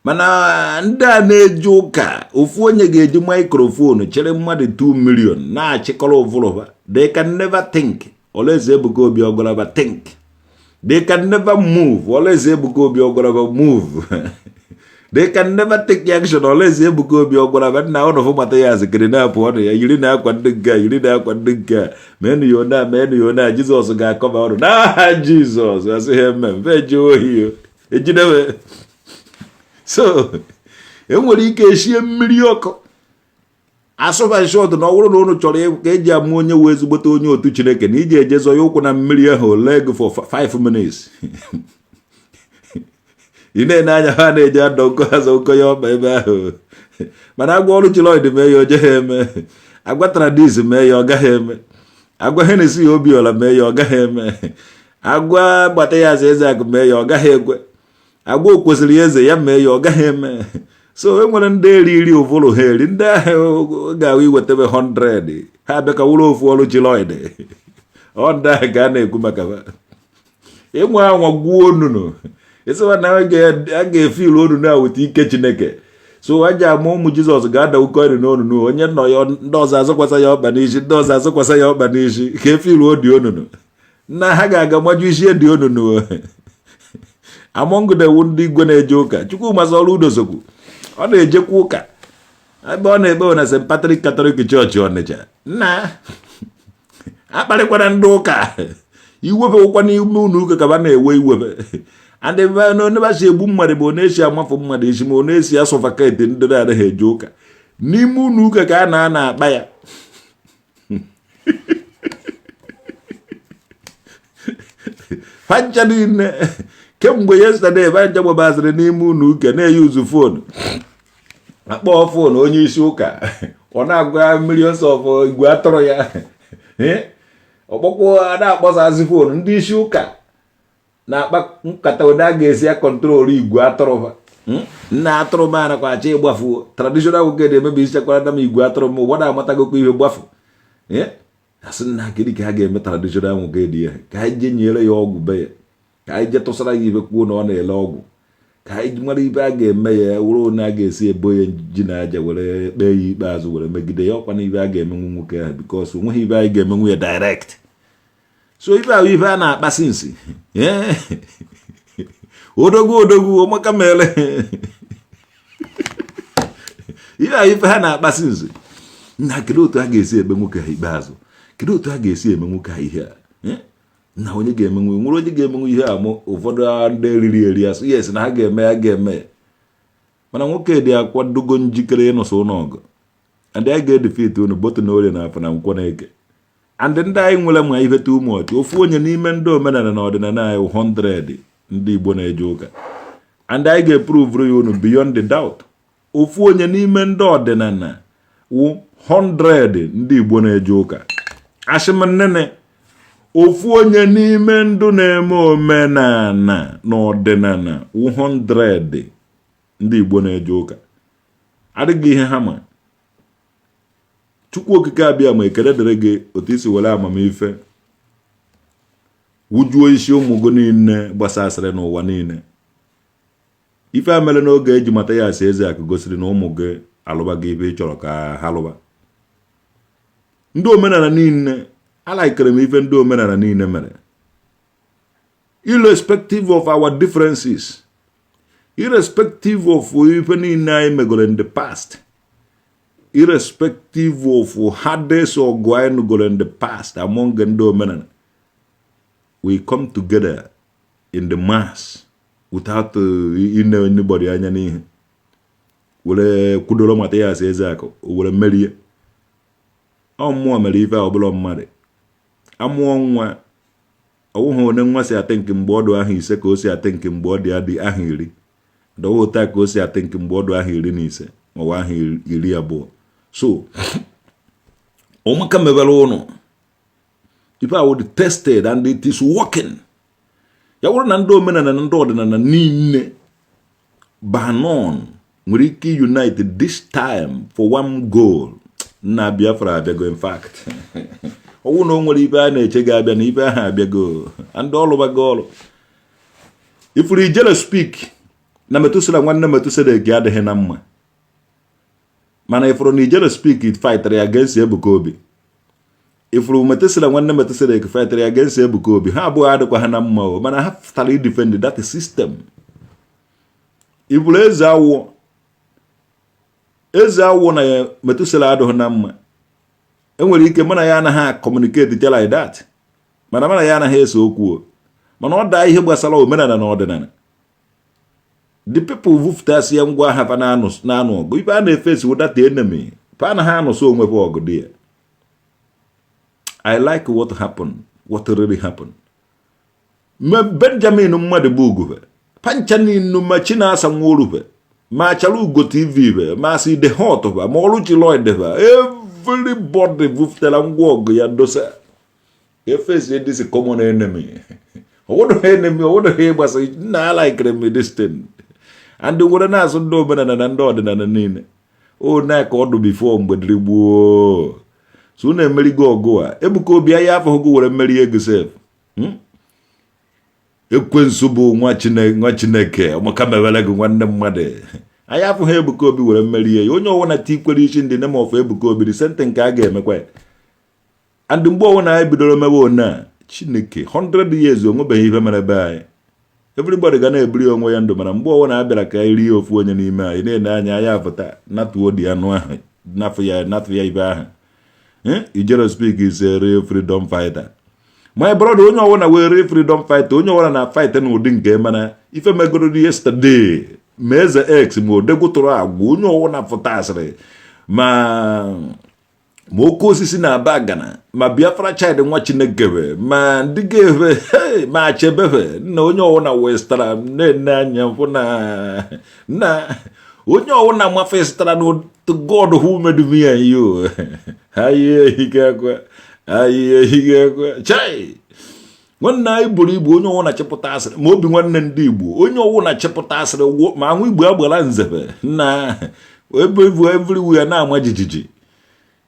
Mana ndị a na-eje ụka, ofu onye ga-eji microphone chere mmadụ 2 million na-achịkọrọ ụvụrụba. They can never think. Olaeze Ebuka Obi ọgwalaba think. They can never move unless Ebuka Obi ọ gwara ba move. They can never take action unless Ebuka Obi ọ gwara ba, nna, ụnụ fụ Mathias kidnap ọnụ ya, yiri na akwa ndị nke a, yiri na akwa ndị nke a, meenụ ya ona, meenụ ya ona, Jizọs ga-akọba ọnụ n'aha Jizọs. Asị ha eme mfe je ohi o ejidebe. So enwere ike eshie mmiri ọkụ asụba shọt na ọ bụrụ na ụnụ chọrọ ka eji amụ onye wee ezigbote onye otu Chineke na iji ejezọ ya ụkwụ na mmiri ahụ ole gị for 5 minutes, ị na-ene anya ha na-eji adọ nkọ azọ nkọ ya ọkpa ebe ahụ. Mana agwa ọrụ Chiloid mee ya, o jeghị eme. Agwa Tradis mee ya, ọ gaghị eme. Agwa Henesi ya Obiola mee ya, ọ gaghị eme. Agwa gbata ya azụ eze akụ mee ya, ọ gaghị ekwe. Agwa o kwesịrị eze ya mee ya, ọ gaghị eme. So e nwere ndị eri iri ụvụrụ ha eri, ndị ahụ ga-ahụ iwetebe 100, ha abịa ka wụrụ ofu ọrụ Chiloid. Ọ ndị ahụ ka a na-ekwu maka ha. Ịnwe anwa gwuo onunu, ịsịwa na a ga-efilu onunu a weta ike Chineke. So aja ama ụmụ Jizọs ga-ada ụkọ nri n'onunu, onye nọ ya, ndị ọzọ azọkwasa ya ọkpa n'isi, ndị ọzọ azọkwasa ya ọkpa n'isi ka efilu odi onunu nna ha ga-aga maju isi dị onunu. Among the ndị igwe na-eje ụka, Chukwuma ọrụ udosokwu, ọ na-ejekwa ụka ebe ọ na-ekpe na St. Patrick Catholic Church, Ọnịcha. Nna, akparịkwara ndị ụka iwepụkwa n'ime ụlọ ụka ka ba na-ewe iwebe and si egbu mmadụ bụ na-esi amafụ mmadụ isi, ma ọ na-esi asuffocate ndị na-anaghị eje ụka n'ime ụlọ ụka ka a na-ana akpa ya. Fancha niile kemgbe yesterday, fancha gbabaziri n'ime ụlọ ụka na-eyi uzu phone, akpọọ phone onye isi ụka, ọ na-agwa millions of igwe atụrụ ya. Ọkpọkwụ a na-akpọsazi phone, ndị isi ụka na-akpa nkata ụdị a ga-esi ya control igwe atụrụ ha. Nna, atụrụ m anakwa achọ ịgbafu. Traditional nwoke na-emebi isichakwara m igwe atụrụ m, ụgbọdọ amatagokwa ihe gbafu. Asị, nna, kedu ka ha ga-eme traditional nwoke dị ya? Ka anyị jee nyere ya ọgwụ be ya, ka anyị jee tụsara ya ibe, kwuo na ọ na-ele ọgwụ, ka anyị mara ibe a ga-eme ya, were onye a ga-esi ebo ya ji na aja were kpee ya ikpeazụ, were megide ya. Ọkwa na ibe a ga-emenwu nwoke ahụ, because onweghị ibe anyị ga-emenwu ya direct. So ibe ahụ ibe a na-akpasị nsi odogwu odogwu ọmaka mere ibe ahụ ife ha na-akpasị nsi. Nna, kedu otu a ga-esi ekpe nwoke ha ikpeazụ? Kedu otu a ga-esi eme nwoke ha ihe a? Na onye ga-emenwu, nwere onye ga-emenwu ihe a mụ. Ụfọdụ ndị eriri eri asụ yes na ha ga-eme ya, ga-eme ya. Mana nwoke dị akwadogo njikere ịnụso ụlọ ọgụ, and anyị ga-edefeat unu both na Orie na Afọ na Nkwọ na Eke and ndị anyị nwere ma ihe too much. Ofu onye n'ime ndị omenala na ọdịnala anyị 100 ndị Igbo na-eje ụka, and anyị ga-eprove ya unu beyond the doubt. Ofu onye n'ime ndị ọdịnala wụ 100 ndị Igbo na-eje ụka. Asị m nnene, ofu onye n'ime ndụ na-eme omenala na ọdịnala wụ 100 ndị Igbo na-eje ụka. Adịghị ihe ha ma. Chukwu Okike abịa ma ekele dịrị gị otu isi were amamife wujuo isi ụmụ gị niile gbasasịrị n'ụwa niile. Ife a mere n'oge eji mata ya asị eze akụ gosiri na ụmụ gị alụba gị ife ị chọrọ ka ha lụba. Ndị omenala niile alaikere m ife ndị omenala niile mere, irrespective of our differences, irrespective of ife niile anyị megoro in the past, irrespective of hardest ọgụ anyị nụgoro in the past among ndị omenala, we come together in the mass without ine anybody anya n'ihu, were kwudoro Mathias Ezeaku, were merie. Ọ mmụọ mere ife a, ọbụla mmadụ amụọ nwa ọwụghị onye nwa si ate nke mgbe ọdụ ahụ 5 ka o si ate nke mgbe ọ dị adị ahụ 10 dọwa otu a ka o si ate nke mgbe ọdụ ahụ 15 maọbụ ahụ 20. So ụmụaka mebere ụnụ ife ahụ dị tested and it is working. Ya bụrụ na ndị omenala na ndị ọdịnala niile banon nwere ike unite this time for one goal, nna, Biafra abịago. In fact, ọwụ na o nwere ife a na-eche ga-abịa na ife ahụ abịago and ọlụbago ọlụ. Ifuru ijele speak na Metusela, nwanne Metusedek adịghị na mma, mana ifuru na ijele speak it fightara against Ebuka Obi. Ifuru Methuselah, nwanne Methuselah fightara against Ebuka Obi. Ha abụọ adịkwa ha na mma o, mana ha fụtara idefend that system. Ifuru eze awụ, eze awụ na Methuselah adịghị na mma. Enwere ike mana ya anaghị communicate like that, mana ya anaghị ese okwu o. Mana ọ daa ihe gbasara omenala na ọdịnala, the people vufụtasị ya ngwa agha fa na-anụ ọgụ. Ife a na-efesi wụ that enemy fa anaghị anụso onwe fa ọgụ dị ya. I like what happened, what really happened. Benjamin mmadụ bụ ugwube pancha niile, ma Chinasa Nworube, ma Achara Ugo TV be, ma si the hot ba, ma Oluchi Lloyd ba, everybody vufutara ngwa ọgụ ya dosa efesi this common enemy. Ọwụdụ enemy, ọwụdụ ha ịgbasa nna. Alikere m this thing and were na-azụ ndị omenala na ndị ọdịnala niile o na ka ọdụ before mgbe dịrị gboo. So unu emerigo ọgụ a. Ebuka Obi anya afọ were mmeri ego sef. Ekwensu bụ nwa Chineke ọmaka mewere gị nwanne mmadụ. Anyị afụghị Ebuka Obi were mmeri ya. Onye ọwụna tikwere isi ndị name of Ebuka Obi, the same thing nke a ga-emekwa ya. And mgbe ọwụna anyị bidoro mewe one a, Chineke, 100 years onwebeghị ihe mere be anyị. Everybody ga na-ebiri onwe ya ndụ, mana mgbe ọwụna a bịara ka anyị rie ofu onye n'ime anyị na-ene anya, anyị apụta natuo dị anụ ahụ, nafụ ya, natụ ya ibe ahụ. Ijere speak is a real freedom fighter, my brother. Onye ọwụna wee real freedom fighter, onye ọwụna na fight n'ụdị nke, mana ife megoro yesterday, ma eze x ma odegwu tụrụ agwa, onye ọwụna fụta asịrị, ma oke osisi na-aba agana, ma Biafra child nwa Chineke, ma ndị ga-efe ma achebebe nna, onye ọwụna westara na-ene anya fụ na na onye ọwụna mafestara na to God who made me and you. Anyị ehike akwa, anyị ehike akwa. Chai, nwanne anyị buru ibu. Onye ọwụna chịpụta asịrị, ma obi nwanne ndị Igbo, onye ọwụna chịpụta asịrị, ma anwụ Igbo agbara nzebe na ebe ibu everywhere na-ama jijiji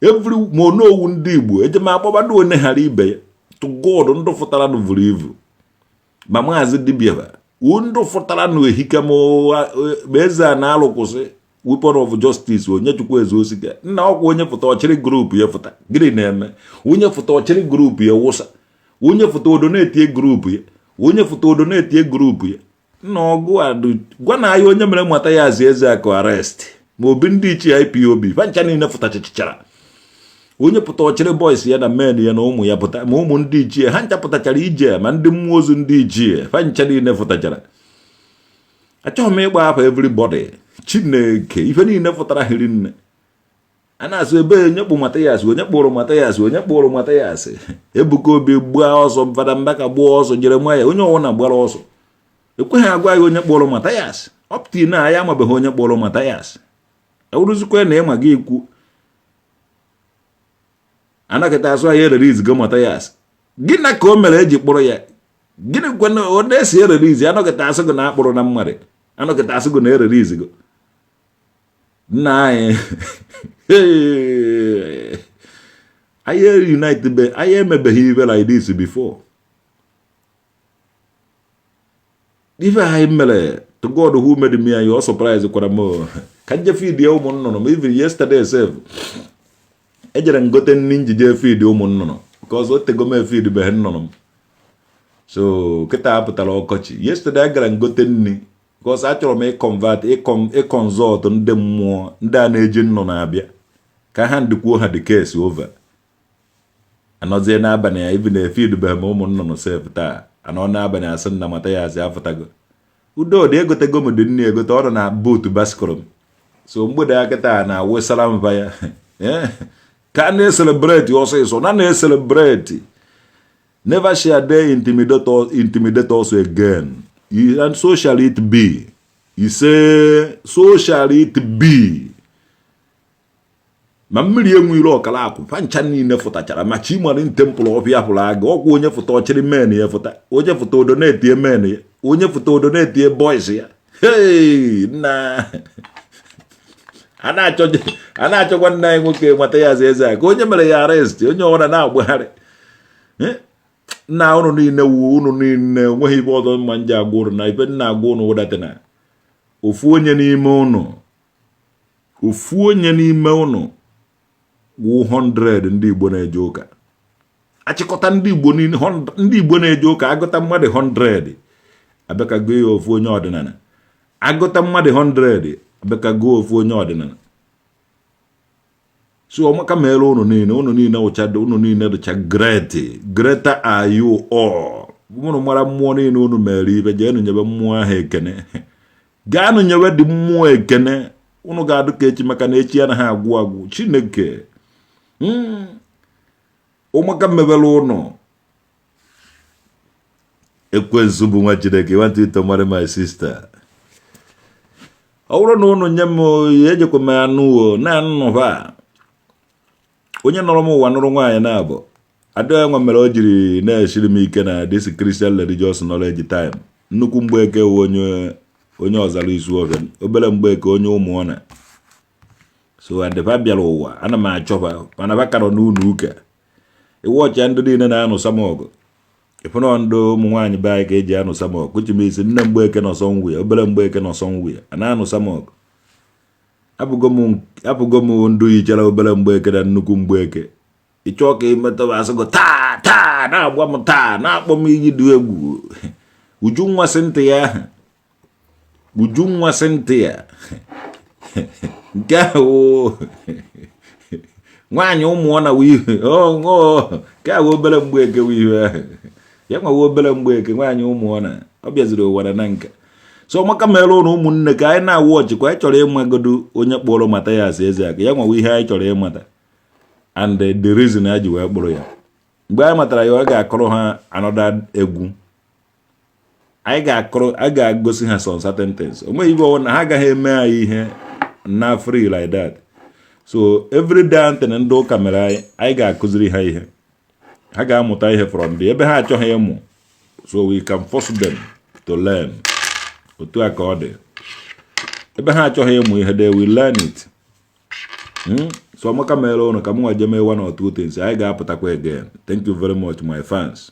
every ma onowu ndị Igbo ejem akpọbado onye ghara ibe ya. To God, ndụ fụtara nụ buru ibu, ma maazị dibịa ndụ fụtara nụ ehike, ma eze a na-alụ kwụsị weapon of justice, onye chukwu eze osika nna ọkwa. Onye fụta ọchịrị group ya fụta, gịnị na-eme? Onye fụta ọchịrị group ya wụsa, onye fụta odo na-etie group ya, onye fụta odo na-etie group ya. Nna, ọgụ a gwa na anyị onye mere mata ya azị eze akụ arrest, ma obi ndị ichie IPOB fancha niile fụtachichara. Onye pụta ọchịrị boys ya na men ya na ụmụ ya pụta, ma ụmụ ndị ichie ha ncha pụtachara ije, ma ndị mmụọ ozu ndị ichie fa ncha niile fụtachara. Achọghị m ịgba afa everybody. Chineke, ife niile fụtara hiri nne. A na-asụ ebe onye kpụ Mathias, onye kpụrụ Mathias, onye kpụrụ Mathias. Ebuka Obi gbaa ọsọ, Fada Mbaka gbaa ọsọ, Jeremaya, onye ọwụna gbara ọsọ. Ekweghị agwa ya onye kpụrụ Mathias. Up till na anyị amabeghị onye kpụrụ Mathias. Ewuruzikwa na ịma gị ikwu anakịta asụ anyị erere izigo Mathias. Gịnị ka o mere eji kpụrụ ya? Gịnị kwana ọ na-esi erere izi? Anọkịta asụ gị na akpụrụ na mmadụ, anọkịta asụ gị na erere izigo. Nna anyị, anyị unite be anyị emebeghị ibe like this before. Ife anyị mere, to God who made me and you, ọ surprise kwara m ka nje feed ya ụmụ nnụnụ m. Even yesterday sef, ejere m gote nri njije feed ụmụ nnụnụ because o tego m efeed beghị nnụnụ m. So kịta apụtara ọkọchị. Yesterday agara m gote nri because achọrọ m ịconvert, ịconsult ndị mmụọ ndị a na-eji nnụnụ abịa ka ha ndịkwuo ha the case over. Anọzie n'abalị ya, even efeed beghị m ụmụ nnụnụ sef taa. Anọ n'abalị asị nna mata ya asị afụtago udo dị. Egotego m dị nri, egote ọrụ na boot baskụrụ m. So mgbede ya kịta na awụsara mba ya ka a na-ecelebrate ọsịsọ na na-ecelebrate. Never shall they intimidate us again, and so shall it be. He say so shall it be. Ma mmiri enwe ọkara akwụ fancha niile fụtachara, ma chi mara temple ọfịa pụrụ aga ọkwa. Onye fụta ọchịrị men ya fụta, onye fụta odo na-etie men ya, onye fụta odo na-etie boys ya. Hey, nna, a na-achọkwa nna anyị nwoke nwata ya aza eze a ka onye mere ya arrest. Onye ọbụla na-agbagharị nna unu niile wu unu niile. Onweghị ibe ọzọ mma nji agwa unu na ibe nna agwa unu wụdatị ofu onye n'ime unu, ofu onye n'ime unu wụ 100 ndị Igbo na-eje ụka. Achịkọta ndị Igbo niile, ndị Igbo na-eje ụka, agụta mmadụ 100, abịa gụọ ya ofu onye ọdịnala. Agụta mmadụ 100, abịa gụọ ofu onye ọdịnala. So ọmaka mere ụnụ niile. Ụnụ niile wụcha, ụnụ niile dịcha great. Greater are you all. Ụnụ mara mmụọ niile ụnụ mere ibe, jeenụ nyebe mmụọ ahụ ekene. Gaanụ nyewe dị mmụọ ekene. Ụnụ ga-adụ ka echi, maka na echi anaghị agwụ agwụ. Chineke, ụmụaka mebere ụnụ. Ekwensu bụ nwa Chineke. Want you to marry my sister? Ọ bụrụ na ụnụ nye m, ejekwa m anụ o na nnụba onye nọrọ m ụwa nụrụ nwaanyị na-abụ adịghị nwa mere o jiri na-esiri m ike na this Christian religious knowledge time. Nnukwu Mgbeke wụ onye ọzara isu ọfịa, obere Mgbeke onye ụmụọna. So adịba bịara ụwa, ana m achọba, mana ba karọ n'ụlọ ụka. Iwe ọchịa ndị niile na-anụ samọgụ, ịfụnọ ndị ụmụ nwaanyị be anyị ka eji anụ samọgụ. Kuchimisi nne Mgbeke nọ somewhere, obere Mgbeke nọ somewhere a na-anụ samọgụ. Apụgo m ndụ yichara obere Mgbeke na nnukwu Mgbeke. Ịchọọ ka ịmetọba asịgụ taa taa, na-agba m taa, na-akpọ m iyi dị egwu. Ujunwa sị ntị ya ahụ, Ujunwa sị ntị ya nke ahụ nwaanyị ụmụọ na ihe nke ahụ, obere Mgbeke wụ ihe ahụ ya nwawa obere Mgbeke nwaanyị ụmụọ na ọ bịaziri ụwa na nka. So ọmaka mere ụlọ ụmụnne ka anyị na-awụ ọchịkwa. Anyị chọrọ ịmagodo onye kpọrọ Mathias Ezeaku ya nwawa ihe anyị chọrọ ịmata and the reason a ji wee kpụrụ ya. Mgbe anyị matara ya, ọ ga-akọrọ ha another egwu anyị ga-akọrọ, a ga-agosi ha some certain things. O nweghị ibe ọwụ na ha agaghị eme anyị ihe na free like that. So every day ntị ndị ụka mere anyị, anyị ga-akụziri ha ihe, ha ga-amụta ihe from the ebe ha achọghị ịmụ. So we can force them to learn. Otu a ka ọ dị. Ebe ha achọghị ịmụ ihe, they will learn it. So ọmaka mere ụnụ ka m nwa jee mee one or two things. Anyị ga-apụtakwa again. Thank you very much, my fans.